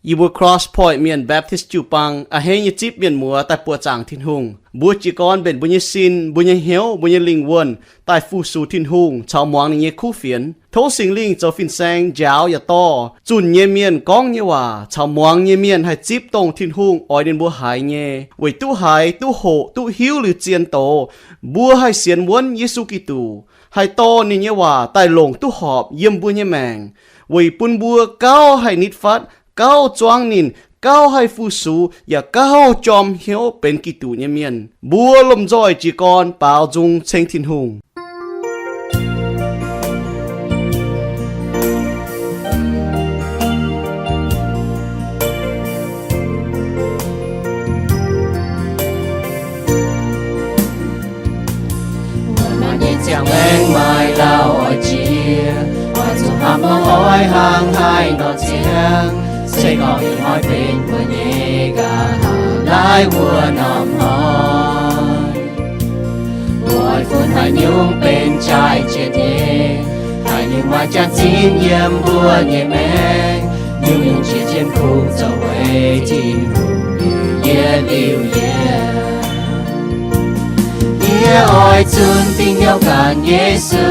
Yie mbuo Cross Point Mienh Baptist jiu-baang a'hneiv nyei zipv mienh muoz daaih buoqc zaangc Tin-Hungh. Mbuo jiez gorn mbenc mbuo nyei sin, mbuo nyei hnyouv, mbuo nyei lingh wuonh daaih fu-sux Tin-Hungh caux muangx ninh nyei kuv fienx. Tov Singx Lingh zoux fin-saeng njaaux yaac dorh zunh nyei mienh gorngv nyei waac caux muangx nyei mienh haih zipv dongh Tin-Hungh oix ninh mbuo haiz nyei, weic duqv haiz, duqv hoqc, duqv hiuv liuz zien doz, mbuo haih sienx wuonv Yesu Giduc, haih dorh ninh nyei waac daaih longc duqv horpc yiem mbuo nyei maengc, weic bun mbuo gauh haih nitv fatv, gauh zuangv ninh, gauh haih fu-sux, yaac gauh jorm hnyouv benx Giduc nyei mienh. Mbuo lomh nzoih jiez gorn baaux nzung ceng Tin-Hungh. Maaih nyei ziangh maengc maaih lauh oix jiex, oix zuqc hnamv oix hnangv haaix nor ziangh. Se gorngv ih hnoi benx mbuo nyei nqa'haav laaiv wuov norm hnoi, mbuo oix funx haaix nyungc benx jaaix jiex nyei? Haaix nyungc maaih jaax-zinh yiem mbuo nyei maengc? Nyungc-nyungc jiex jienv kungx zoux weic Tin-Hungh liuz yie liuc yie. Yie oix zunc dingc hnyouv ganh Yesu,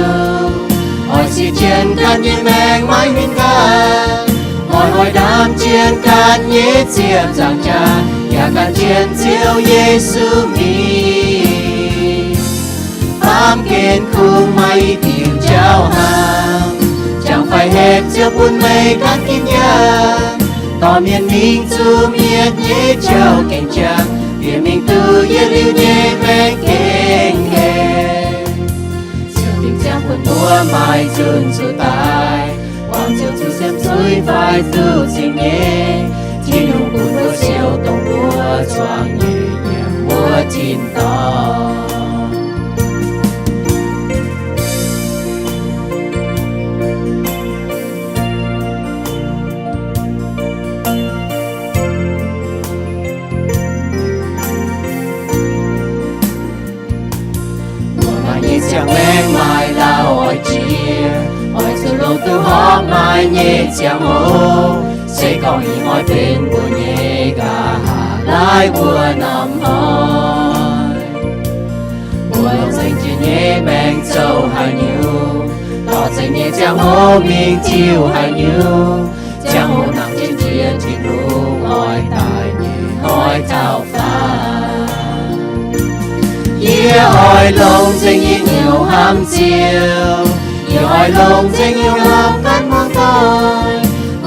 oix siev jienv ganh nyei maengc maiv huin nqaang, oix hoic ndaamv jienv ganh nyei ziepc nzaangc jaax, yaac ganh jienv Ziouv Yesu mingh. Baamh gen kungx maaih i diuc jauv hnaangx, jangx fai hepc Ziouv bun meih ganh ginv yangh. Dorh mienh mingh zuqc mietc nyei jauv gengh jangx, bieqc mingh duqv yietc liuz nyei maengc gengh hec. Ziouv dingc ziangx bun mbuo maaih nzunc zuqc daaih, buangh Ziouv zuqc siemv zuiz fai duqv zingh nyei. Tin-Hungh bun mbuo siou dongh mbuo zuangx nyei yiem wuov tin-dorngh. Mbuo maaih nyei ziangh maengc maaih lauh oix jiex, oix zuqc longc duqv horpc maaih nyei ziangh hoc. Se gorngv ih hnoi benx mbuo nyei nqa'haav laaiv wuov norm hnoi, mbuo longc nzengc jiex nyei maengc zoux haaix nyungc? Dorh nzengc nyei ziangh hoc mingh tiuv haaix nyungc? Ziangh hoc nangc jienv jiex Tin-Hungh oix daaih nyei hnoi taux faanv. Yie oix longc nzengc yie nyei hnyouv hnamv Ziouv. Yie oix longc nzengc yie nyei hnyouv hnamv ganh muangx doic.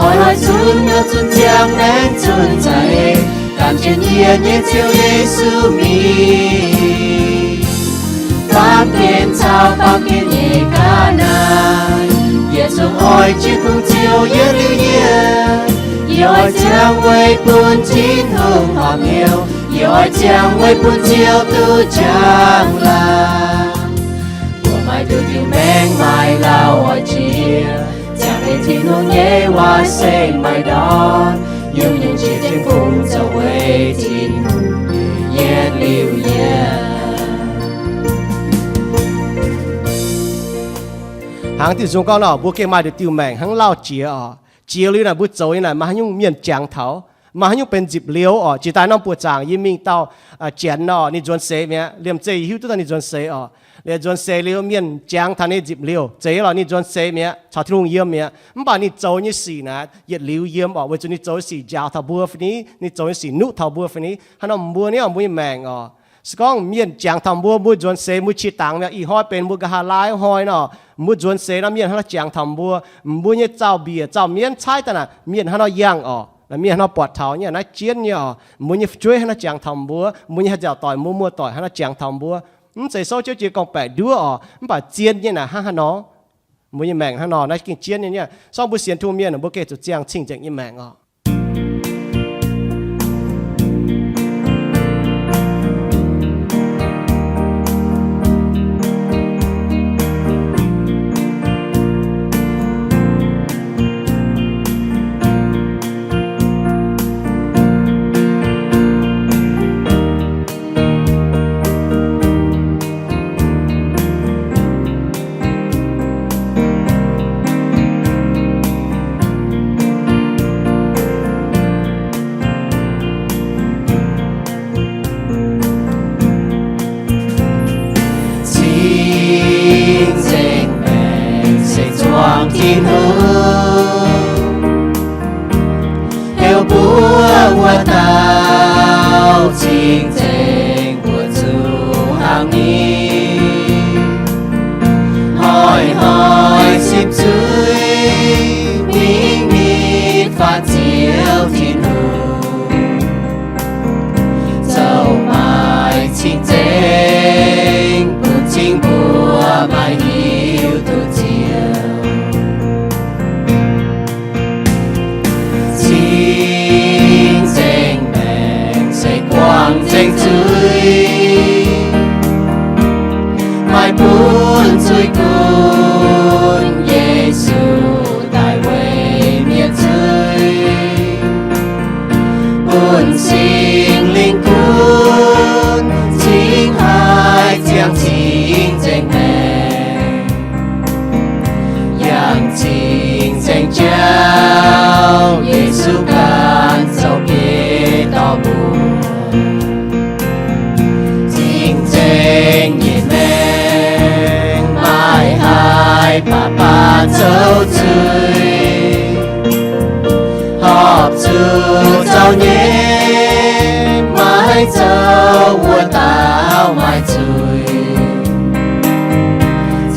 Oix hoic zunv nyouh zunv ziangh maengc zunv za'eix, gan jienv yie nyei Ziouv Yesu mingh. Baamh gen caux baamh gen nyei ga'naaiv, yie zungv oix jiex kungx Ziouv yietc liuz yie. Yie oix ziangh weic bun Tin-Hungh horpc hnyouv. Yie oix ziangh weic bun Ziouv duqv jangx laangc. Mbuo maaih nduqc diuh maengc maaih lauh oix jiex, ziangh weic Tin-Hungh nyei waac se maaih ndortv. Nyungc-nyungc jiex jienv kungx zoux weic Tin-Hungh yietc liuz yie. Hnangv Tin-Hungh gorngv nor, mbuo gengh maaih nduqc diuh maengc hnangv lauh jiex oc. Jiex liuz naaic mbuo zoux nyei naaic maaih haaix nyungc mienh jangx taux, maaih haaix nyungc benx nzipc liouh oc. Jiex daaih norm buoqc zaangc yie mingh dauh, aa, Janx nor, ninh nzuonx seix mi'aqv. Liemh zeih yie hiuv duqv daaih ninh nzuonx seix oc. Liemh nzuonx seix liuz mienh jangx taux ninh nzipc liouh, zeiz lorqc, ninh nzuonx seix mi'aqv, caux Tin-Hungh yiem mi'aqv. Mv baac ninh zoux nyei sic naaic yietc liuz yiem oc, weic zuqc ninh zoux nyei sic njaaux taux mbuo fai ni, ninh zoux nyei sic nuqv taux mbuo fai ni. Hnangv nor mbuo ni oc, mbuo nyei maengc oc. Se gorngv mienh jangx taux mbuo, mbuo nzuonx seix, mbuo qiex dangx mi'aqv. Ih hnoi benx mbuo nqa'haav laaiv hnoi nor, mbuo nzuonx seix nor, mienh hnangv nor jangx taux mbuo, mbuo nyei zaux-mbiec zaux-mienv caaiv daaih naaic, mienh hnangv nor yangh oc. Mienh hnangv nor buatc taux nyei naaiv jienv nyei oc. Mbuo nyei fu'jueiv hnangv nor jangx taux mbuo, mbuo nyei haaix nziaauc doic, mbuo muoz-doic hnangv nor jangx taux mbuo. Mv zeiz souv jienv jiex gorngv-baeqc nduov oc, mv baac zien nyei naaic hnangv haaix nor. Mbuo nyei maengc hnangv nor naaiv gengh jienv nyei. Se gorngv mbuo sienx Tin-Hungh mienh, mbuo gengh zuqc ziangh cing-nzengc nyei maengc oc. Cing-nzengc mbuo zuqc hnangv ni, hnoi-hnoi simv zuiz, mingh nitv faaux Ziouv Tin-Hungh, zoux maaih cing-nzengc bun cing mbuo maaih hiuv duqv Ziouv. Cing-nzengc maengc se guangc nzengc zuiz, maaih bun zuiz gunv Yesu daaih weic mienh zuiz, bun Singx Lingh gunv cingx haiz ziangh cing-nzengc maengc, yangh cing-nzengc jauv Yesu ganh zoux biei dorh mbuo. Cing-nzengc nyei maengc maaih haaix baac baac zoux zuiz, horpc zuqc zoux nyei, maiv zoux wuov dauh maaih zuiz.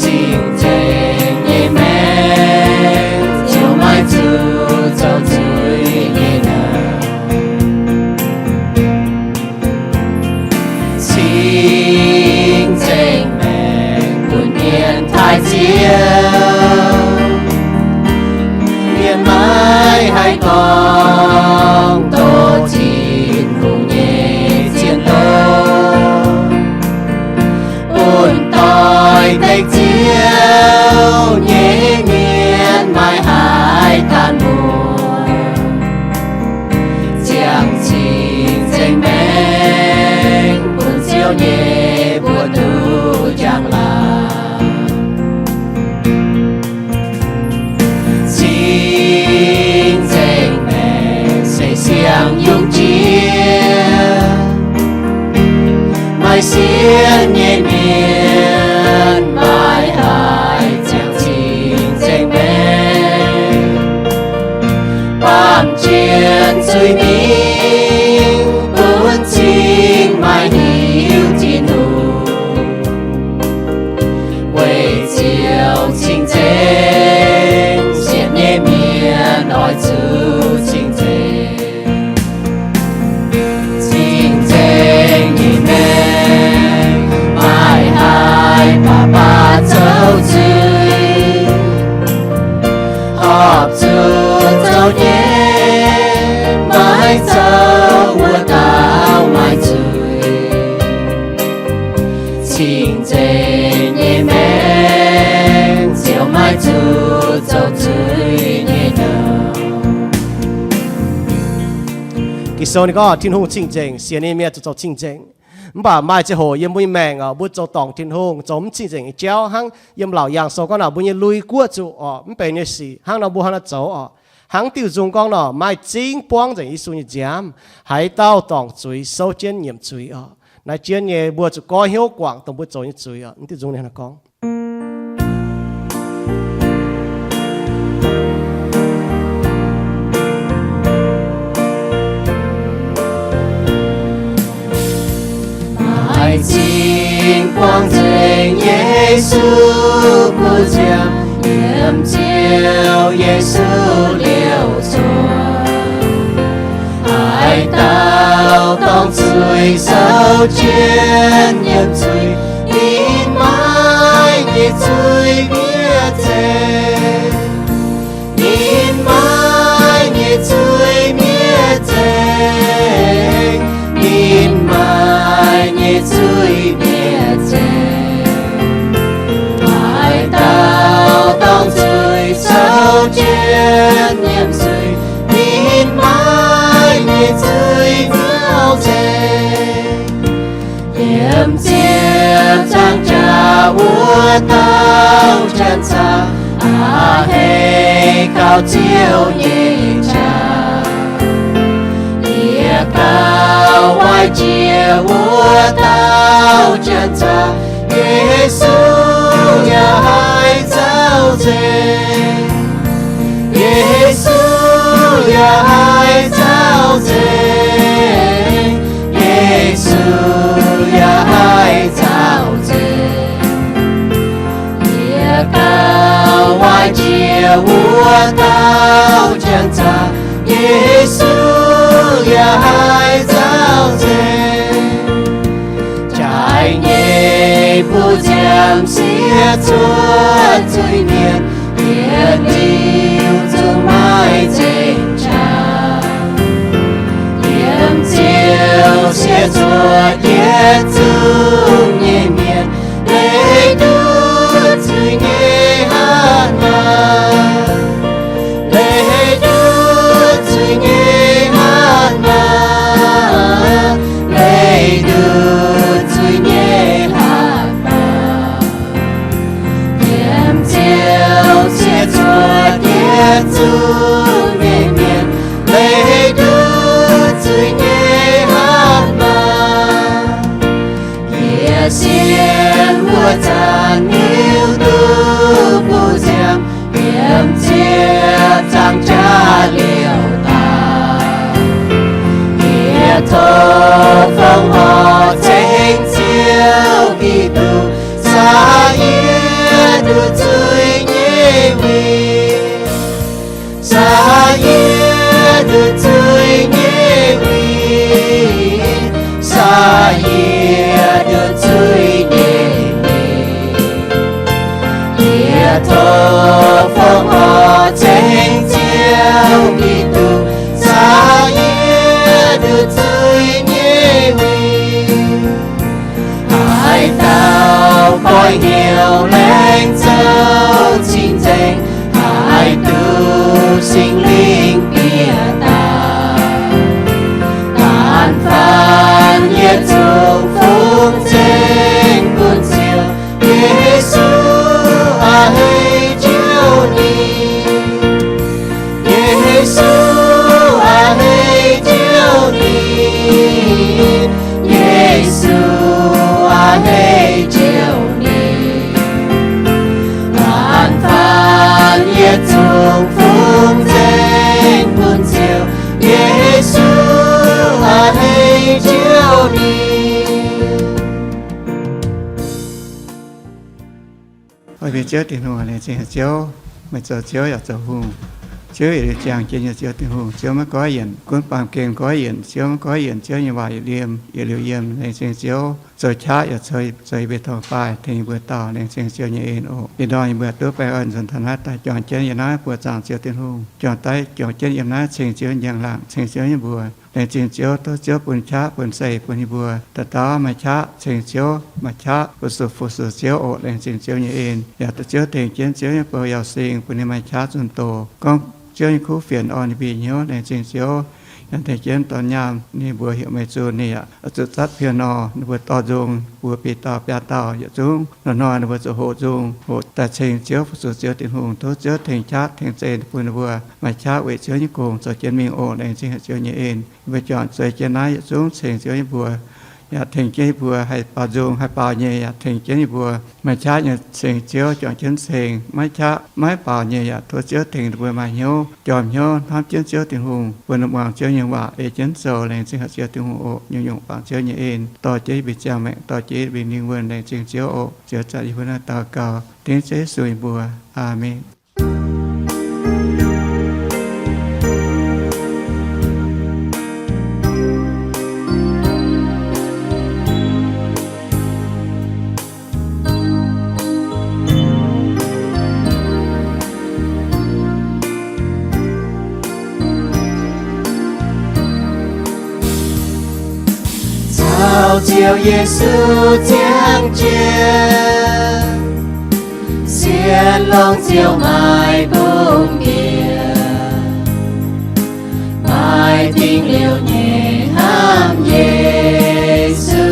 Cing-nzengc nyei maengc ziouc maiv zuqc zoux zuiz nyei nouh. Cing-nzengc maengc bun mienh taaih Ziouv, mienh maiv haih gorngv tov Tin-Hungh nyei zien ndoqv, bun doix-dekc Ziouv nyei mienh maiv haih daanh muoz, ziangh cing-nzengc maengc bun Ziouv nyei mbuox nduqc njang-laangc. Cing-nzengc maengc se siang-yungh jiex, maaih sienx nyei mienh maiv haih ziangh cing-nzengc maengc, baamh jien zuiz-mingh bun cingx maaih hiuv Tin-Hungh, weic ziouc cing-nzengc sienx nyei mienh oix zuqc cing-nzengc. Cing-nzengc nyei maengc maaih haaix baac baac zoux zuiz, horpc zuqc zoux nyei, maiv zoux wuov dauh maaih zuiz. Cing-nzengc nyei maengc ziouc maiv zuqc zoux zuiz nyei nouh. Ging-Sou ninh gorngv Tin-Hungh cing-nzengc, sienx ninh mienh zuqc zoux cing-nzengc. Mv baac maaih ziangh hoc yiem mbuo nyei maengc oc, mbuo zoux dorngc Tin-Hungh, zoux mv cing-nzengc nyei jauv hnangv. Yiem Laauc Yaangh Sou gorngv naaic, mbuo nyei lui-guoqv zuqc oc, mv benx nyei sic. Hnangv nor mbuo hnangv naaiv zoux oc. Hnangv diuh nzung gorngv nor, maaih zingv buangv nzengc Yesu nyei nziaamv, haaix dauh dorngc zuiz souv jienv nyiemc zuiz oc. Naaiv jienv nyei mbuo zuqc goiv hnyouv guangc dongh mbuo zoux nyei zuiz oc. Mv diuh nzung ninh gorngv, maaih zingv buangv nzengc Yesu kuv nziaamv, nyiemc Ziouv Yesu liouh zuqc. Haaix dauh dorngc zuiz souv jienv nyiemc zuiz, ninh maaih nyei zuiz miev nzengc. Ninh maaih nyei zuiz miev nzengc. Ninh maaih nyei zuiz miev nzengc. Haaix dauh dorngc zuiz souv jienv nyiemc zuiz, ninh maaih nyei zuiz miev nzengc. Yiem ziepc nzaangc jaax wuov dauh janx-caangh, a'hneiv gauh Ziouv nyei qaqv. Yie gauh waaic jiex wuov dauh janx-caangh, Yesu yaac haih zaux nzengc. Yesu yaac haih zaux nzengc. Wuov dauh janx-zaqc, Yesu yaac haih nzauh nzengc. Jaaix nyei buoz-nziaamv siev cuotv zuiz-mienh, yietc liuz zungv maiv nzengc qaqv. Yiem Ziouv siev cuotv yietc zungv nyei mienh, leiz nduov zuiz nyei hatc maaz. Leiz nduov zuiz nyei hatc maaz. Leiz nduov zuiz nyei hatc maaz. Yiem Ziouv siev cuotv yietc zungv nyei mienh, leiz nduov zuiz nyei hatc maaz. Yie sienx wuov zanc hiuv duqv buoz-nziaamv yiem ziepc zaangc jaax liouc daaih. Yie tov fongc horc ceng Ziouv Giduc caux yie nduov zuiz nyei wuic. Caux yie nduov zuiz nyei wuic. Caux yie nduov zuiz nyei wuic. Yie tov fongc horc ceng Ziouv Giduc caux yie nduov zuiz nyei wuic. Haaix dauh goiv hnyouv laengz zouv cing-nzengc, haih duqv Singx Lingh bieqc daaih. Gaanv faanv yietc zungv fungx nzengc bun Ziouv. Yesu a'hneiv Ziouv ninh. Yesu a'hneiv Ziouv ninh. Yesu a'hneiv Ziouv ninh. Gaanv faanv yietc zungv fungx nzengc bun Ziouv. Yesu a'hneiv Ziouv ninh. Ov, mbuo Ziouv Tin-Hungh, laengz zingh Ziouv, meih zoux Ziouv yaac zoux hungh. Ziouv yietc liuz ziangh jienv nyei Ziouv Tin-Hungh. Ziouv maiv goiv yienc, gunv baamh gen goiv yienc. Ziouv maiv goiv yienc. Ziouv nyei waac yietc liemh yietc liuz yiem. Laengz zingh Ziouv, zoux qaqv yaac zoux yie mbuo torngv-baaih tengx yie mbuo dauh. Laengz zingh Ziouv nyei en oc. Ih ndorm yie mbuo duqv baengh orn nzuonx taux naaiv daaih juangc jienv yiem naaiv buoqc zaangc Ziouv Tin-Hungh. Juangc daaih juangc jienv yiem naaiv ceng Ziouv njang-laangc, ceng Ziouv nyei mbuox. Laengz zingh Ziouv, tov Ziouv bun qaqv bun zeih bun yie mbuo dauh dauh maaih qaqv ceng Ziouv, maaih qaqv fu-sux fu-sux Ziouv oc. Laengz zingh Ziouv nyei en, yaac tov Ziouv tengx jienv Ziouv nyei bou Yauz Sing bun ninh maaih qaqv zunh doz gorngv Ziouv nyei kuv fienx orn ninh mbuo hnyouv. Laengz zingh Ziouv, yaac tengx jienv dorn nyaanh ninh mbuo heuc meih zunh ninh yaac zuqc zatv pienx nor, ninh mbuo dorh nzung mbuox bieqc dauh biaa dauh yietc zungv. Hnoi-hnoi ninh mbuo zuqc hoqc nzung hoqc daaih ceng Ziouv fu-sux Ziouv Tin-Hungh. Tov Ziouv tengx qaqv tengx zeih bun ninh mbuo maaih qaqv weic Ziouv nyei gong zoux jienv mingh oc. Laengz zingh Ziouv nyei en, yie mbuo juangc zueih jienv naaiv yietc zungv ceng Ziouv nyei mbuox, yaac tengx jienv yie mbuo haih baaux nzung, haih baaux nyei yaac tengx jienv yie mbuo maaih qaqv nyei ceng Ziouv juangc jienv ceng, maiv qaqv maiv baaux nyei yaac tov Ziouv tengx ninh mbuo maaih hnyouv jorm hnyouv hnamv jienv Ziouv Tin-Hungh, bun ninh muangx Ziouv nyei waac, ei jienv zoux. Laengz zingh haic Ziouv Tin-Hungh oc. Nyungc-nyungc bangc Ziouv nyei en, dorh jienv bieqc ziangh maengc, dorh jienv bieqc lingh wuonh. Laengz zingh Ziouv oc. Ziouv zanc yie mbuo naaiv daux gaux dengv Ziouv Yesu nyei mbuox. Aamen. Caux Ziouv Yesu ziangh jienv, sienx longx Ziouv maaih bung bieqc, maaih dingc liouc nyei hnamv Yesu,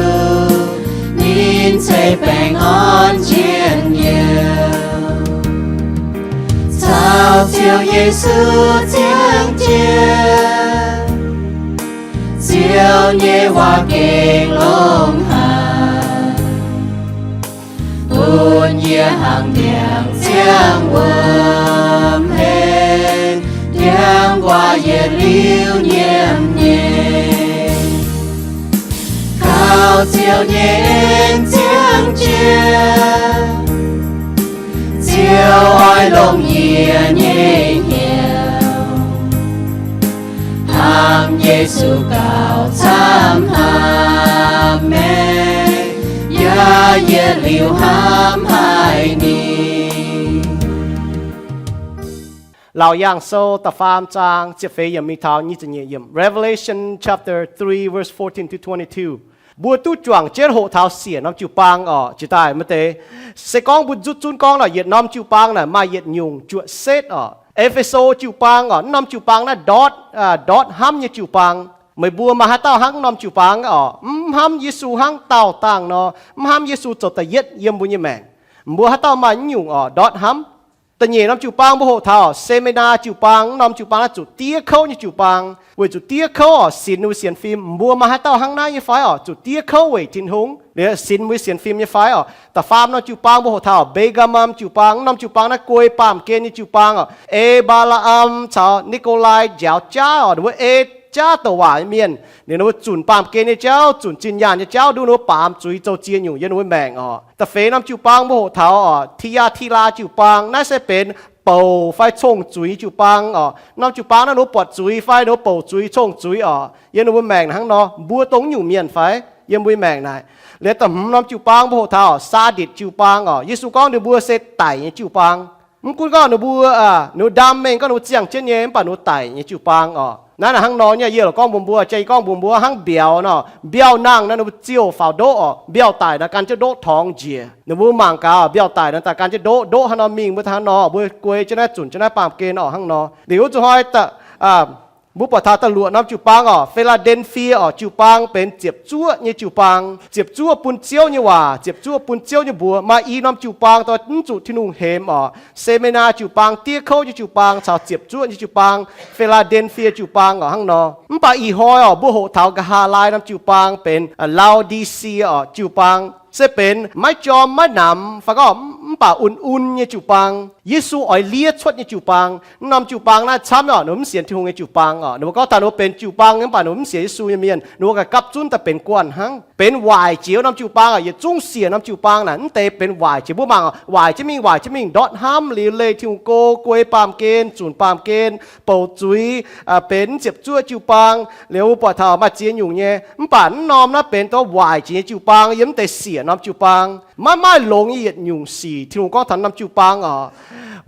ninh ceix baengh orn njien-youh. Caux Ziouv Yesu ziangh jienv, Ziouv nyei waac gengh longx haic, bun yie hnangv ndiangx-ziangh wuom hlen, ndiangx-nquaah yietc liuz nyiemc nyei. Kaux Ziouv nyei en ziangh jienv, Ziouv oix longc yie nyei hnyouv, hnamv Yesu gauh camv hnamv meih, yaac yietc liuz hnamv haic ninh. Laauc Yaangh Sou da'faam zaang ziepc feix yiemc mingh taux nyic ziepc nyeic yiemc. Revelation chapter three, verse fourteen to twenty-two. Mbuo duqv juangc jienv hoqc taux siec norm jiu-baang orqc. Jiex daaih maaih deix, se gorngv mbuo nzutv zunv gorngv naaic, yietc norm jiu-baang naaic maaih yietc nyungc juoqc setv orqc. E^fe^so jiu-baang orqc, mv norm jiu-baang naaiv ndortv, ndortv hnamv nyei jiu-baang. Meih mbuo maaih haaix dauh hnangv mv norm jiu-baang orqc? Mv hnamv Yesu hnangv daauh dangh nor, mv hnamv Yesu zoux da'yietv yiem mbuo nyei maengc. Mbuo haaix dauh maaih mv nyungc orqc, ndortv hnamv. Da'nyeic norm jiu-baang mbuo hoqc taux Seminaa jiu-baang. Mv norm jiu-baang naaiv zuqc diev kouv nyei jiu-baang. Weic zuqc diev kouv orqc, sinx mbuo sienx fim. Mbuo maaih haaix dauh hnangv naaiv nyei fai orqc? Zuqc diev kouv weic Tin-Hungh liuz sinx mbuo sienx fim nyei fai orqc? Da'faam norm jiu-baang mbuo hoqc taux Mbe^gaa^mam jiu-baang. Mv norm jiu-baang naaiv guei baamh gen nyei jiu-baang orqc. E^mbaa^laa^am caux Ni^ko^lai njaaux jaav orqc, ninh mbuo ei jaav douc waac nyei mienh. Liuz ninh mbuo zunc baamh gen nyei jauv, zunc zinh nyaanh nyei jauv, nduov ninh mbuo baamz zuiz zoux ziex nyungc yiem ninh mbuo maengc orqc. Da'feix norm jiu-baang mbuo hoqc taux orqc, Ti^yaa^ti^laa jiu-baang. Naaiv se benx bouc fai cong-zuiz jiu-baang orqc. Norm jiu-baang naaiv ninh mbuo buatc zuiz fai ninh mbuo bouc zuiz cong-zuiz orqc, yiem ninh mbuo maengc hnangv nor. Mbuo dongh nyungc mienh fai yiem mbuo maengc naaic? Liuz da'hmz norm jiu-baang mbuo hoqc taux Saaditc jiu-baang orqc. Yesu gorngv ninh mbuo se daic nyei jiu-baang. Mv gunv gorngv ninh mbuo, ninh mbuo ndaam mengh gorngv ninh mbuo ziangh jienv nyei, mv baac ninh mbuo daic nyei jiu-baang orqc. Naaiv naaic hnangv nor nyei, yie lorqc gorngv mbuox mbuo, jai gorngv mbuox mbuo hnangv mbiauz nor, mbiauh nangh naaiv ninh mbuo ziouh faaux ndoqv orqc. Mbiauh daic naaic gan jienv ndoqv torngx njiec. Ninh mbuo mangc gaax, mbiauh daic naaic daaih gan jienv ndoqv, ndoqv hnangv nor mingh, mbuo hnangv nor, mbuo guei jienv naaiv zunc jienv naaiv baamh gen orqc hnangv nor. Liuz wuov zuqc hnoi mbuo buatc taux da'luoqc norm jiu-baang orqc, Fi^laa^nden^fie orqc, jiu-baang benx ziepc zuoqv nyei jiu-baang. Ziepc zuoqv bun Ziouv nyei waac, ziepc zuoqv bun Ziouv nyei mbuox. Maaih i norm jiu-baang dongh mv zuqc Tin-Hungh hemx orqc. Seminaa jiu-baang, diev kouv nyei jiu-baang, caux ziepc zuoqv nyei jiu-baang, Fi^laa^nden^fie jiu-baang orqc hnangv nor. Mv baac ih hnoi orqc, mbuo hoqc taux nqa'haav laai norm jiu-baang benx Lau^di^sie orqc, jiu-baang se benx maiv jorm maiv namx fai gorngv mv baac un-un nyei jiu-baang. Yesu oix liev cuotv nyei jiu-baang. Mv norm jiu-baang naaiv camv orqc, ninh mbuo mv sienx Tin-Hungh nyei jiu-baang orqc. Ninh mbuo gorngv taux ninh mbuo benx jiu-baang nyei, mv baac ninh mbuo mv sienx Yesu nyei mienh, ninh mbuo gauh gapv zunv daaih benx guanh hnangv. Benx waaic jiex norm jiu-baang orqc. Yietc zungv siec norm jiu-baang naaic mv deix benx waaic jiex. Mbuo mangc orqc, waaic jienv mingh, waaic jienv mingh, ndortv hnamv liuz leih Tin-Hungh go, guei baamh gen, zunc baamh gen, bouc zuiz, benx ziepc zuoqv jiu-baang. Liuz mbuo buatc taux maaih ziex nyungc nyei. Mv baac mv norm naaiv benx dongh waaic jiex nyei jiu-baang yiem mv deix siec norm jiu-baang. Maiv maaih longx nyei yietc nyungc sic Tin-Hungh gorngv taux norm jiu-baang orqc.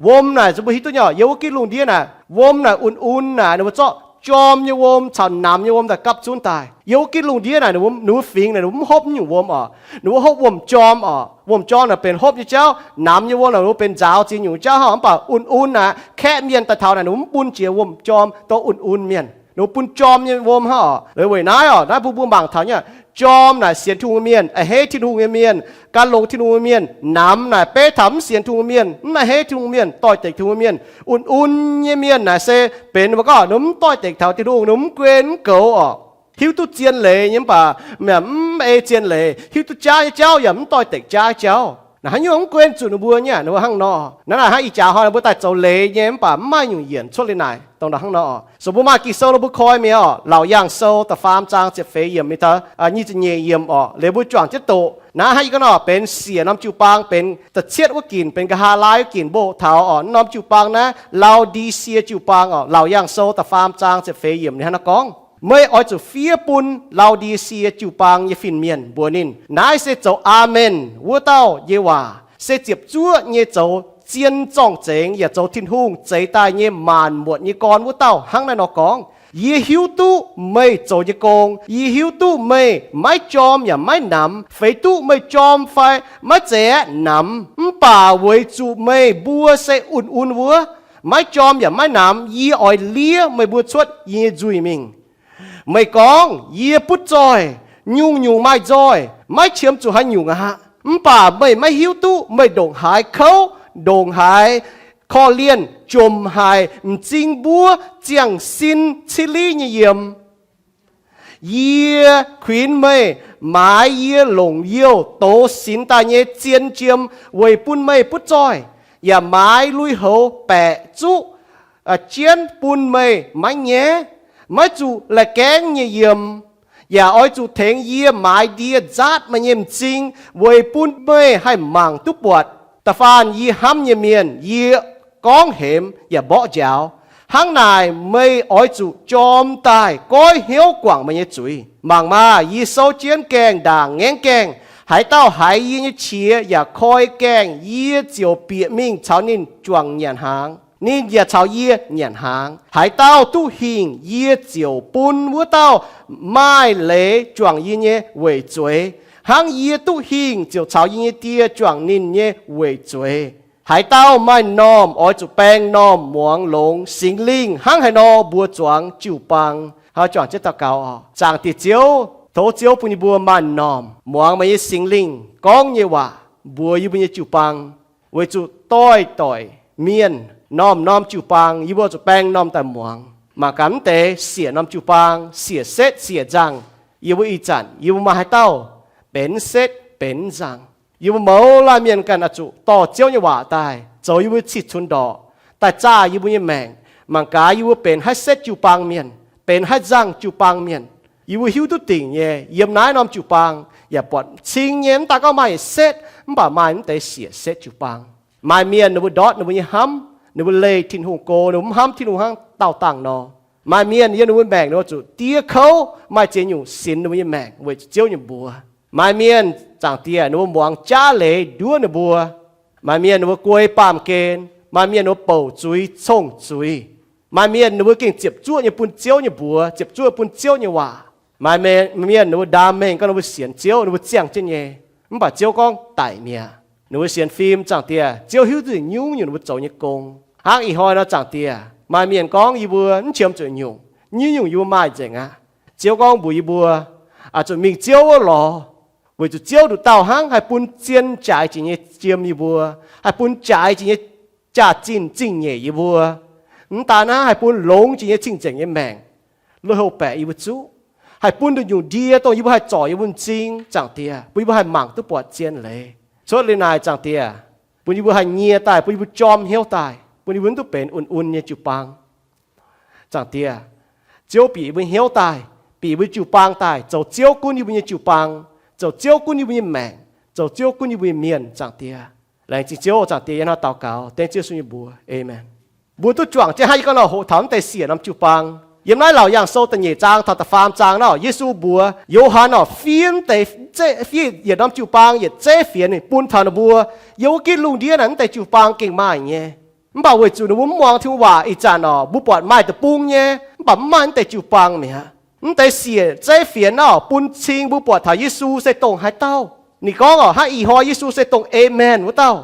Wuom naaic, mbuo hiuv duqv nyei orqc, yiem wuov gitv lungh ndiev naaic, wuom naaic un-un naaic, ninh mbuo zorqv jorm nyei wuom caux namx nyei wuom daaih gapv zunv daaih. Yiem wuov gitv lungh ndiev naaic, ninh mbuo fingx naaic, ninh mbuo mv hopv nyungc wuom orqc. Ninh mbuo hopv wuom-jorm orqc. Wuom-jorm naaic benx hopv nyei jauv, namx nyei wuom naaic ninh mbuo benx nzaaux ziex nyungc jauv hnangv. Mv baac un-un naaic, kaeqv mienh daaih taux naaic, ninh mbuo mv bun jiex wuom-jorm dongh un-un mienh. Ninh mbuo bun jorm nyei wuom hnangv orqc. Weic naaiv orqc, naaiv mbuo mbuo mangc taux nyei, jorm naaic sienx Tin-Hungh nyei mienh, a'hneiv Tin-Hungh nyei mienh, gan longx Tin-Hungh nyei mienh. Namx naaic beiv taux mv sienx Tin-Hungh nyei mienh, mv a'hneiv Tin-Hungh mienh, doix-dekc Tin-Hungh nyei mienh. Un-un nyei mienh naaic se benx mbuo gorngv ninh mv doix-dekc taux Tin-Hungh, ninh mv guen mv goux orqc. Hiuv duqv zien leiz nyei mv baac mv ei zien leiz. Hiuv duqv jaav nyei jauv yaac mv doix-dekc jaav jauv. Naaic haaix nyungc mv guen zuqc ninh mbuo nyei, ninh mbuo hnangv nor. Naaiv naaic hnangv ih jaax hnoi ninh mbuo daaih zoux leiz nyei mv baac mv maaih nyungc yienc cuotv liuz naaic, dongh naaic hnangv nor. So mbuo maaih Ging-Sou nor mbuo koi mi'aqv orqc. Laauc Yaangh Sou da'faam zaang ziepc feix yiemc mingh taux nyic ziepc nyeic yiemc orqc. Liuz mbuo juangc jienv doqc. Naaiv hnangv ih gunv orqc, benx siec norm jiu-baang, benx da'cietv wuov ginc, benx nqa'haav laai wuov ginc mbuo hoqc taux orqc, norm jiu-baang naaiv Lau^di^sie jiu-baang orqc. Laauc Yaangh Sou da'faam zaang ziepc feix yiemc ninh hnangv nor gorngv, meih oix zuqc fiev bun Lau^di^sie jiu-baang nyei fin-mienh mbuox ninh, naaiv se zoux Aamen wuov dauh nyei waac, se ziepc zuoqv nyei zoux zien zorng-zengx yaac zoux Tin-Hungh zeix daaih nyei maanc muotc nyei gorn wuov dauh hnangv naaiv nor gorngv, yie hiuv duqv meih zoux nyei gong. Yie hiuv duqv meih maiv jorm yaac maiv namx, feix duqv meih jorm fai maiv zeiz aeqv, namx. Mv baac weic zuqc meih mbuo se un-un wuov, maiv jorm yaac maiv namx, yie oix liev meih mbuo cuotv yie nyei nzuih mingh. Meih gorngv, yie butv zoih, nyungc-nyungc maaih nzoih, maiv qiemx zuqc haaix nyungc aqv. Mv baac meih maiv hiuv duqv meih ndongc haaix kouv, ndongc haaix korv-lienh, jomc haic, m'zing mbuov, ziangh sin, ciliv nyei yiem. Yie kuinx meih maaiz yie longc youh doz sinx daaih nyei zien jiem weic bun meih butv zoih, yaac maaiz lui-houx baeqc zuqv jienv bun meih maiv nyaiv, maiv zuqc la'gaengv nyei yiem. Yaac oix zuqc tengx yie maaiz ndie nzaatv meih nyei m'zing weic bun meih haih mangc duqv buatc. Da'faanh yie hnamv nyei mienh, yie gorngv hemx yaac mborqv njaaux. Hnangv naaic meih oix zuqc jorm daaih goiv hnyouv guangc meih nyei zuiz. Mangc maah! Yie souv jienv gaengh ndaangc ngaengv gaengh. Haaix dauh haiz yie nyei qiex yaac koi gaengh, yie ziouc bieqc mingh caux ninh juangc nyanc hnaangx, ninh yaac caux yie nyanc hnaangx. Haaix dauh duqv hingh, yie ziouc bun wuov dauh maaih leiz juangc yie nyei weic zueiz, hnangv yie duqv hingh ziouc caux yie nyei Die juangc ninh nyei weic zueiz. Haaix dauh maaih m'normh oix zuqc baeng m'normh muangx longx Singx Lingh hnangv haaix nor mbuo zuangx jiu-baang. Hnangv juangc jienv daux gaux oc. Zaangc Diex Ziouv, tov Ziouv bun yie mbuo maaih m'normh muangx meih nyei Singx Lingh gorngv nyei waac mbuox yie mbuo nyei jiu-baang. Weic zuqc doix-doix mienh, norm-norm jiu-baang yie mbuo zuqc baeng m'normh daaih muangx. Mangc gaax mv deix siec norm jiu-baang, siec setv siec nzangh. Yie mbuo ih zanc yie mbuo maaih haaix dauh benx setv benx nzangh? Yie mbuo mouz laanh mienh ganh oix zuqc dorh Ziouv nyei waac daaih zoux yie mbuo cih-cunx ndorqc, daaih zaah yie mbuo nyei maengc. Mangc gaax yie mbuo benx haaix setv jiu-baang mienh, benx haaix nzangh jiu-baang mienh. Yie mbuo hiuv duqv dingc nyei, yiem naaiv norm jiu-baang yaac buatc cing nyei, mv daaih gorngv maaih yietc setv, mv baac maaih mv deix siec setv jiu-baang. Maaih mienh ninh mbuo ndortv ninh mbuo nyei hnamv, ninh mbuo leih Tin-Hungh go, ninh mbuo mv hnamv Tin-Hungh hnangv dauh dangh nor. Maaih mienh yiem ninh mbuo maengc ninh mbuo zuqc diev kouv, maaih ziex nyungc sinx ninh mbuo nyei maengc weic zuqc Ziouv nyei mbuox. Maaih mienh, Zaangc Diex, ninh mbuo muangx jaav leiz nduov ninh mbuo. Maaih mienh ninh mbuo guei baamh gen. Maaih mienh ninh mbuo bouc zuiz cong-zuiz. Maaih mienh ninh mbuo gengh ziepc zuoqv nyei bun Ziouv nyei mbuox, ziepc zuoqv bun Ziouv nyei waac. Maaih mienh ninh mbuo ndaam mengh gorngv ninh mbuo sienx Ziouv, ninh mbuo ziangh jienv nyei, mv baac Ziouv gorngv daic mi'aqv. Ninh mbuo sienx fim, Zaangc Diex, Ziouv hiuv duqv nyungc-nyungc ninh mbuo zoux nyei gong. Hnangv ih hnoi nor, Zaangc Diex, maaih mienh gorngv yie mbuo mv qiemx zuqc nyungc, nyungc-nyungc yie mbuo maaih nzengc aqv. Ziouv gorngv mbuox yie mbuo, oix zuqc mingh Ziouv wuov lorz, weic zuqc Ziouv nduqc dauh hnangv haih bun zien jaaix jiex nyei jiem yie mbuo, haih bun jaaix jiex nyei jaax-zinh zingh nyeic yie mbuo. Mv daan hnangv, haih bun longx jiex nyei cing-nzengc nyei maengc, lui-houx baeqc yie mbuo zuqv, haih bun nduqc nyungc ndie dongh yie mbuo haih zorc yie mbuo m'zing, Zaangc Diex, bun yie mbuo haih mangc duqv buatc zien leiz. Cuotv liuz naaic, Zaangc Diex, bun yie mbuo haih nyie daaih, bun yie mbuo jorm hnyouv daaih, bun yie mbuo mv duqv benx un-un nyei jiu-baang. Zaangc Diex, Ziouv bieqc yie mbuo hnyouv daaih, bieqc yie mbuo jiu-baang daaih zoux Ziouv gunv yie mbuo nyei jiu-baang, zoux Ziouv gunv yie mbuo nyei maengc, zoux Ziouv gunv yie mbuo nyei mienh, Zaangc Diex. Laengz zingh Ziouv, Zaangc Diex, yie hnangv daux gaux dengv Ziouv Yesu nyei mbuox, Aamen. Mbuo duqv juangc jienv hnangv yie gorngv nor, hoqc taux mv deix siec norm jiu-baang. Yiem naaiv Laauc Yaangh Sou da'nyeic zaang taux da'faam zaang nor, Yesu mbuox Yo^han oc, fiev mv deix, fiev yietc norm jiu-baang yietc zeiv fienx ninh bun taux ninh mbuo. Yiem wuov gitv lungh ndiev naaic mv deix jiu-baang gengh maaih nyei. Mv baac weic zuqc ninh mbuo mv muangx Tin-Hungh waac ih zanc oc, mbuo buatc maaih deic-bung nyei, mv baac mv maaih mv deix jiu-baang mi'aqv. Mv deix siec zeiv fienx nor bun cing mbuo buatc taux Yesu se dongh haaix dauh. Ninh gorngv oc, hnangv ih hnoi Yesu se dongh Aamen wuov dauh.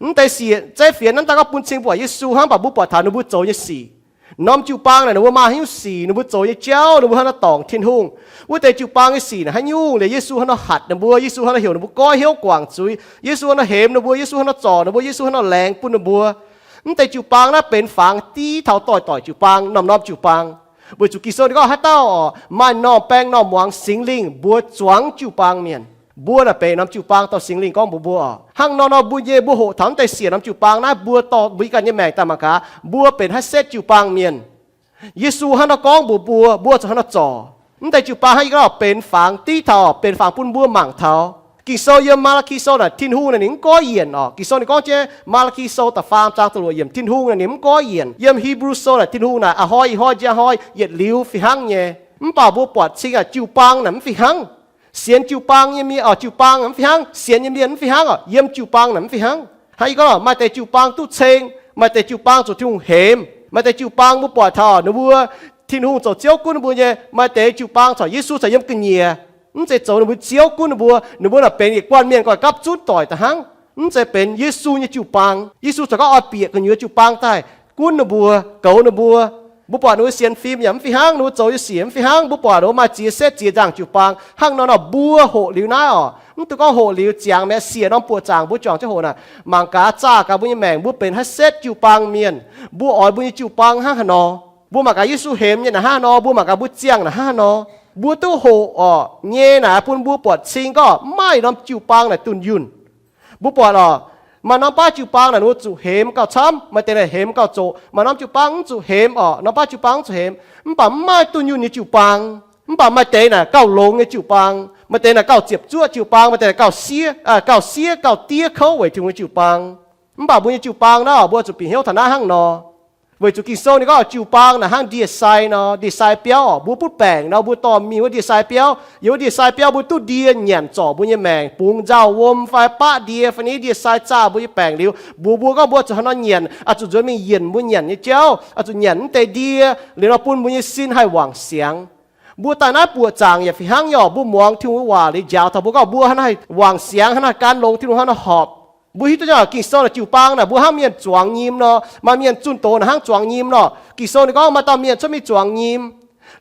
Mv deix siec zeiv fienx naaiv daaih gorngv bun cing buatc Yesu hnangv, mv baac mbuo buatc taux ninh mbuo zoux nyei sic. Norm jiu-baang naaic ninh mbuo maaih haaix nyungc sic, ninh mbuo zoux nyei jauv, ninh mbuo hnangv nor dorngc Tin-Hungh. Wuov deix jiu-baang nyei sic naaic haaix nyungc, liuz Yesu hnangv nor hatc ninh mbuo, Yesu hnangv nor heuc ninh mbuo goiv hnyouv guangc zuiz, Yesu hnangv nor hemx ninh mbuo, Yesu hnangv nor zorc ninh mbuo, Yesu hnangv nor laengz bun ninh mbuo. Mv deix jiu-baang naaiv benx fangx div taux doix-doic jiu-baang, norm-norm jiu-baang. Weic zuqc Ging-Sou ninh gorngv haaix dauh oc, maaih normh baeng normh muangx Singx Lingh mbuox zuangx jiu-baang mienh. Mbuo naaic benx norm jiu-baang dorh Singx Lingh gorngv mbuox mbuo oc. Hnangv nor nor mbuo nyei, mbuo hoqc taux mv deix siec norm jiu-baang naaiv, mbuo dorh mbuo ganh nyei maengc daaih mangc gaax, mbuo benx haaix setv jiu-baang mienh. Yesu hnangv nor gorngv mbuox mbuo, mbuo zuqc hnangv nor zorc. Mv deix jiu-baang hnangv yie gorngv benx fangx div taux, benx fangx bun mbuo mangc taux. Ging-Sou yiem Maa^laa^ki Sou naaic Tin-Hungh naaic ninh mv goiv yienc oc. Ging-Sou ninh gorngv jienv Maa^laa^ki Sou da'faam zaang da'luoqc yiemc Tin-Hungh naaic ninh mv goiv yienc. Yiem Hipv^lu Sou naaic Tin-Hungh naaic a'hnoi ih hnoi njang hnoi yietc liuz fih hnangv nyei. Mv baac mbuo buatc cing aqv, jiu-baang naaic mv fih hnangv. Sienx jiu-baang nyei mienh oc, jiu-baang mv fih hnangv. Sienx nyei mienh mv fih hnangv oc, yiem jiu-baang naaic mv fih hnangv. Hnangv yie gorngv, maaih deix jiu-baang duqv ceng, maaih deix jiu-baang zuqc Tin-Hungh hemx, maaih deix jiu-baang mbuo buatc taux ninh mbuo, Tin-Hungh zoux Ziouv gunv ninh mbuo nyei, maaih deix jiu-baang corc Yesu corc yiem ga'nyiec. Mv zeiz zoux ninh mbuo Ziouv gunv ninh mbuo, ninh mbuo naaic benx yietc guanh mienh gauh gapv zunv doic da'hnangv. Mv zeiz benx Yesu nyei jiu-baang. Yesu corc gorngv oix bieqc gu'nyuoz jiu-baang daaih gunv ninh mbuo, goux ninh mbuo. Mbuo buatc ninh mbuo sienx fim yaac mv fih hnangv, ninh mbuo zoux nyei sic mv fih hnangv, mbuo buatc ninh mbuo maaih ziex setv ziex nzangc jiu-baang. Hnangv nor nor mbuo hoqc liuz naaiv oc, mv dungx gorngv hoqc liuz ziangx mi'aqv, siec norm buoqc zaangc mbuo juangc jienv hoqc naaic, mangc gaax zaah gaax mbuo nyei maengc, mbuo benx haaix setv jiu-baang mienh, mbuo oix mbuo nyei jiu-baang hnangv haaix nor, mbuo mangc gaax Yesu hemx nyei naaic hnangv haaix nor, mbuo mangc gaax mbuo ziangh naaic hnangv haaix nor. Mbuo duqv hoqc oc nyei naaic bun mbuo buatc cing gorngv maaih norm jiu-baang naaic dunh yunh. Mbuo buatc oc, maaih norm baav jiu-baang naaic ninh mbuo zuqc hemx gauh camv, maaih deix naaic hemx gauh zoqc, maaih norm jiu-baang mv zuqc hemx oc, norm baav jiu-baang mv zuqc hemx. Mv baac mv maaih dunh yunh nyei jiu-baang. Mv baac maaih deix naaic gauh longx nyei jiu-baang, maaih deix naaic gauh ziepc zuoqv jiu-baang, maaih deix naaic gauh siev, gauh siev, gauh diev kouv weic Tin-Hungh nyei jiu-baang. Mv baac mbuo nyei jiu-baang naaiv, mbuo zuqc bieqc hnyouv taux naaiv hnangv nor. Weic zuqc Ging-Sou ninh gorngv jiu-baang naaic hnangv ndie-sai nor, ndie-sai biauv oc. Mbuo butv baengc nor, mbuo dorh mingh wuov ndie-sai biauv. Yiem wuov ndie-sai biauv mbuo duqv ndie nyanc zorc mbuo nyei maengc, bungx nzauh wuom fai baqv ndie fai ni ndie-sai zaah mbuo nyei baengc liuz, mbuox mbuo gorngv mbuo zuqc haaix nor nyanc, oix zuqc nzuonx mingh yienc mbuo nyanc nyei jauv, oix zuqc nyanc mv deix ndie, liuz nor bun mbuo nyei sin haih wangc siangx. Mbuo daaih naaiv buoqc zaangc yaac fih hnangv nyei oc. Mbuo muangx Tin-Hungh nyei waac liuz njaaux taux mbuo gorngv mbuo hnangv naaiv wangc siangx, hnangv naaiv gan longx, Tin-Hungh hnangv naaiv horpc. Mbuo hiuv duqv nyei oc, Ging-Sou naaic jiu-baang naaic mbuo hnangv mienh zuangx nyim nor, maaih mienh zunh doz naaic hnangv zuangx nyim nor. Ging-Sou ninh gorngv maaih dauh mienh cuotv mingh zuangx nyim.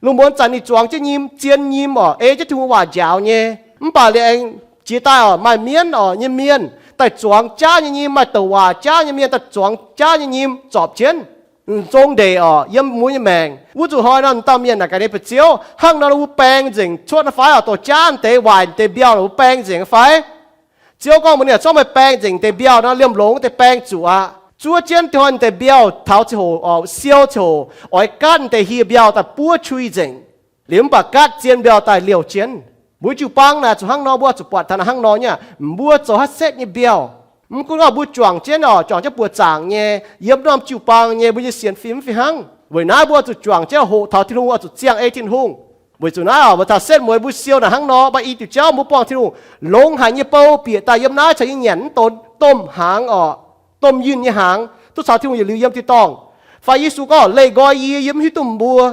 Lungh muonz zanc ninh zuangx jienv nyim, zien nyim oc, ei jienv Tin-Hungh waac njaaux nyei. Mv baac liuz aengx jiex daaih oc, maaih mienv oc nyei mienh daaih zuangx jaav nyei nyim, maaih douc waac jaav nyei mienh daaih zuangx jaav nyei nyim zorpc jienv. Zong ndeic oc, yiem mbuo nyei maengc wuov zuqc hnoi nor, dauh mienh naaic gaax ninh, Ba'ziouv, hnangv nor mbuo baeng nzengc cuotv naaiv fai oc, dorh jaav deix waaic deix mbiauh nor mbuo baeng nzengc fai? Ziouv gorngv mbuox ninh, Zorqv meih baeng nzengc deix mbiauh nor, liemh longc deix baeng zuqc aqv. Zuov jienv hnoi deix mbiauh taux ziangh hoc oc, siou ziangh hoc, oix gatv deix hieh mbiauh daaih buov qui nzengc. Liuz mv baac gatv zien mbiauh daaih liouh jienv. Mbuo jiu-baang naaic zuqc hnangv nor, mbuo zuqc buatc taux naaic hnangv nor nyei. Mbuo zoux haaix setv nyei mbiauh, mv gunv gorngv mbuo juangc jienv oc, juangc jienv buoqc zaangc nyei, yiem norm jiu-baang nyei mbuo nyei sienx fim mv fih hnangv. Weic naaiv mbuo zuqc juangc jienv hoqc taux Tin-Hungh, oix zuqc ziangh ei Tin-Hungh. Weic zuqc naaiv oc, mbuo taux setv mueiz mbuo siou naaic hnangv nor, mv baac i diuc jauv mbuo buangh Tin-Hungh, longx haic nyei bou bieqc daaih yiem naaiv caux yie nyanc mv donx domh hnaangx oc, domh yinh nyei hnaangx, duqv caux Tin-Hungh yietc liuz yiem tin-dorngh. Fai Yesu gorngv, Leih nqoi yie, yie mv hiuv duqv mbuo.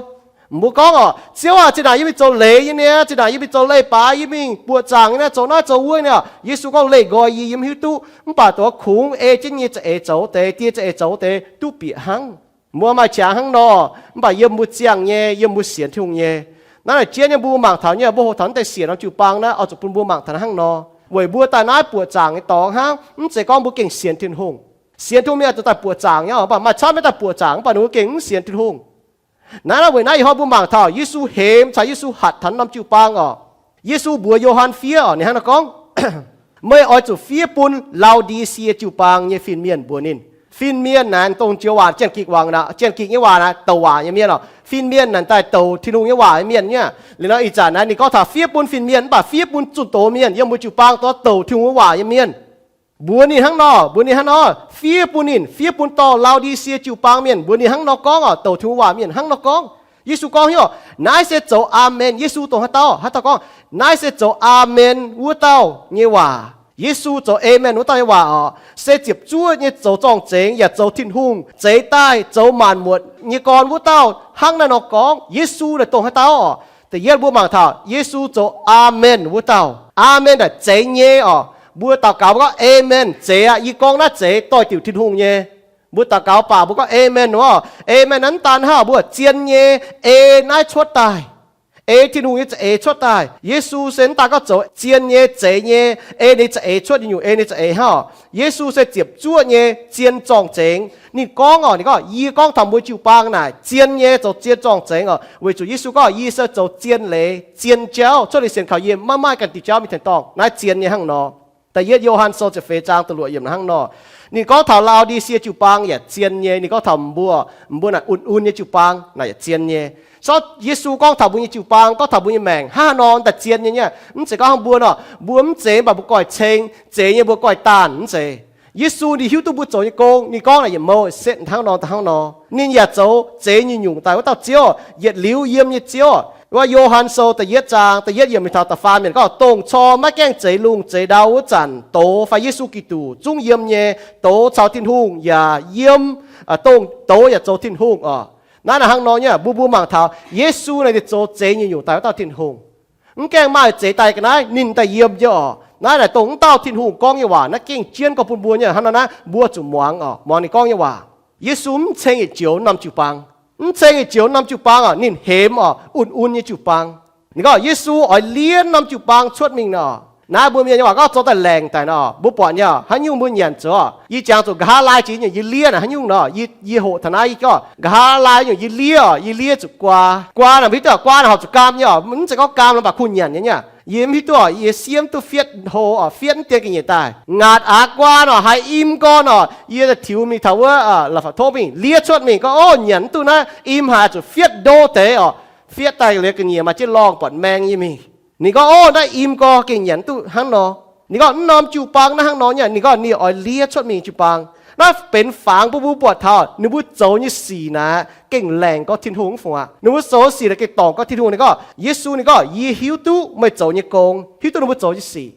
Mbuo gorngv oc, Ziouv aah, zinh ndaangc yie mingh zoux leiz nyei niaa, zinh ndaangc yie mingh zoux leiz-baaix, yie mingh buoqc zaangc nyei niaa, zoux naaiv zoux wuov nyei niaa. Yesu gorngv, Leih nqoi yie, yie mv hiuv duqv. Mv baac dongh kungx ei jienv nyei za'eix zoux deix, die za'eix zoux deix duqv bieqc hnangv. Mbuo maaih qangx hnangv nor, mv baac yiem mbuo ziangh nyei, yiem mbuo sienx Tin-Hungh nyei. Naaiv naaic jienv nyei mbuo mangc taux nyei, mbuo hoqc taux naaiv deix siec norm jiu-baang naaiv, oix zuqc bun mbuo mangc taux hnangv nor. Weic mbuo daaih naaiv buoqc zaangc nyei dorngx hnangv, mv zeiz gorngv mbuo gengh sienx Tin-Hungh. Sienx Tin-Hungh mienh zuqc daaih buoqc zaangc nyei, mv baac maaih camv maiv daaih buoqc zaangc, mv baac ninh mbuo gengh mv sienx Tin-Hungh. Naaiv naaiv weic naaiv ih hnoi mbuo mangc taux Yesu hemx caux Yesu hatc taux norm jiu-baang oc. Yesu mbuox Yo^han fiev oc, ninh hnangv naaiv gorngv, Meih oix zuqc fiev bun Lau^ndi^sie jiu-baang nyei fin-mienh mbuox ninh. Fin-mienh naaic dongh joux waac Janx-Gikc waac, Janx-Gikc nyei waac naaic douc waac nyei mienh oc. Fin-mienh naaic daaih douc Tin-Hungh nyei waac nyei mienh nyei. Liuz nor ih zanc naaic ninh gorngv taux fiev bun fin-mienh mv baac fiev bun zunh doz mienh yiem mbuo jiu-baang, dongh douc Tin-Hungh nyei waac nyei mienh. Mbuox ninh hnangv nor, mbuox ninh hnangv nor, fiev bun ninh, fiev bun dorh Lau^ndi^sie jiu-baang mienh, mbuox ninh hnangv nor gorngv oc, douc Tin-Hungh waac mienh hnangv nor gorngv. Yesu gorngv, Hnyouv, naaiv se zoux Aamen. Yesu dongh haaix dauh? Haaix dauh gorngv naaiv se zoux Aamen wuov dauh nyei waac? Yesu zoux Aamen wuov dauh nyei waac oc, se ziepc zuoqv nyei zoux zorng-zengx yaac zoux Tin-Hungh zeix daaih zoux maanc muotc nyei gorn wuov dauh hnangv naaiv nor gorngv. Yesu naaic dongh haaix dauh oc? Da'yietv mbuo mangc taux Yesu zoux Aamen wuov dauh. Aamen naaic zeix nyei oc. Mbuo daux gaux mbuo gorngv, Aamen, zeix aqv. Yie gorngv naaiv zeix doix-diuc Tin-Hungh nyei. Mbuo daux gaux baac mbuo gorngv Aamen oc. Aamen naaiv mv daan hnangv, mbuo zien nyei, ei naaiv cuotv daaih, ei Tin-Hungh nyei za'eix cuotv daaih. Yesu se mv daan gorngv zoux zien nyei, zeix nyei, ei ninh za'eix cuotv nyei nyungc, ei ninh za'eix hnangv oc. Yesu se ziepc zuoqv nyei zien zorng-zengx. Ninh gorngv oc, ninh gorngv, Yie gorngv taux mbuo jiu-baang naaic zien nyei, zoux zien zorng-zengx oc. Weic zuqc Yesu gorngv, Yie se zoux zien leiz, zien jauv, cuotv liuz sienx kaux yie maiv maaih ganh diuh jauv mingh tengx dorngh. Naaiv zien nyei hnangv nor. Da'yietv Yo^han Sou ziepc feix zaang da'luoqc yiemc hnangv nor. Ninh gorngv taux Lau^ndi^sie jiu-baang yaac zien nyei. Ninh gorngv taux mbuo, mbuo naaic un-un nyei jiu-baang naaic yaac zien nyei. Sortv Yesu gorngv taux mbuo nyei jiu-baang, gorngv taux mbuo nyei maengc hnangv haaix nor daaih zien nyei nyei. Mv zeiz gorngv hnangv mbuo nor, mbuo mv zeiz mv baac mbuo goiv ceng, zeiz nyei mbuo goiv daanh, mv zeiz. Yesu ninh hiuv duqv mbuo zoux nyei gong, ninh gorngv naaic yietc mouh setv hnangv nor daaih hnangv nor. Ninh yaac zoux zeix nyungc-nyungc daaih wuov dauh Ziouv, yietc liuz yiem nyei Ziouv. Wuov Yo^han Sou da'yietv zaang da'yietv yiemc mingh taux da'faam yiemc gorngv, Dongh corc maiv gaengh zeix lungh zeix ndau wuov zanc douz fai Yesu Giduc zungv yiem nyei, douz caux Tin-Hungh yaac yiem, dongh douz yaac zoux Tin-Hungh oc. Naaiv naaic hnangv nor nyei, mbuo mbuo mangc taux Yesu naaic ninh zoux zeix nyungc-nyungc daaih wuov dauh Tin-Hungh. Mv gaengh maaih zeix daaih ga'naaiv ninh daaih yiem nyei oc. Naaiv naaic dongh wuov dauh Tin-Hungh gorngv nyei waac, naaiv gengh jienv gorngv bun mbuo nyei. Hnangv nor naaiv mbuo zuqc muangx oc, muangx ninh gorngv nyei waac. Yesu mv ceng yietc joux norm jiu-baang. Mv ceng yietc joux norm jiu-baang oc, ninh hemx oc, un-un nyei jiu-baang. Ninh gorngv Yesu oix lienh norm jiu-baang cuotv mingh nor. Naaiv mbuo mienh nyei waac gorngv zoux daaih laengc daic nor, mbuo buatc nyei oc, haaix nyungc mbuo nyanc zoux oc. Yie jangx zuqc nqa'haav laai jiex nyungc yie lienh naaic haaix nyungc nor, yie, yie hoqc taux naaiv, yie gorngv nqa'haav laai nyungc yie lienh oc, yie lienh zuqc guaa. Guaa naaic mv hiuv duqv, guaa naaic horpc zuqc gaam nyei oc, mv zeiz gorngv gaam nor mv baac kuh nyanc nyei nyei. Yie mv hiuv duqv oc, yie siev mv duqv fietv hlo oc, fietv mv dien ga'nyiec daaih. Ngaatc aqv guaa nor haiz im gorn oc, yie daaih tiux mingh taux wuov la'fapc tov mingh lienh cuotv mingh gorngv, Ov, nyanc mv duqv naaiv, im haic zuqc fietv ndo deix oc. Fietv daaih liuz ga'nyiec maaih jienv lorngh buatc maeng nyei mingh. Ninh gorngv, Ov, naaiv im gorn gengh nyanc mv duqv hnangv nor. Ninh gorngv, Mv norm jiu-baang naaiv hnangv nor nyei. Ninh gorngv ninh oix lienh cuotv mingh jiu-baang. Naaiv benx fangx bun mbuo buatc taux ninh mbuo zoux nyei sic naaic gengh laengz gorngv Tin-Hungh mv fungc aqv. Ninh mbuo zoux sic naaic gengh dorngc gorngv Tin-Hungh. Ninh gorngv, Yesu ninh gorngv, Yie hiuv duqv meih zoux nyei gong, hiuv duqv ninh mbuo zoux nyei sic.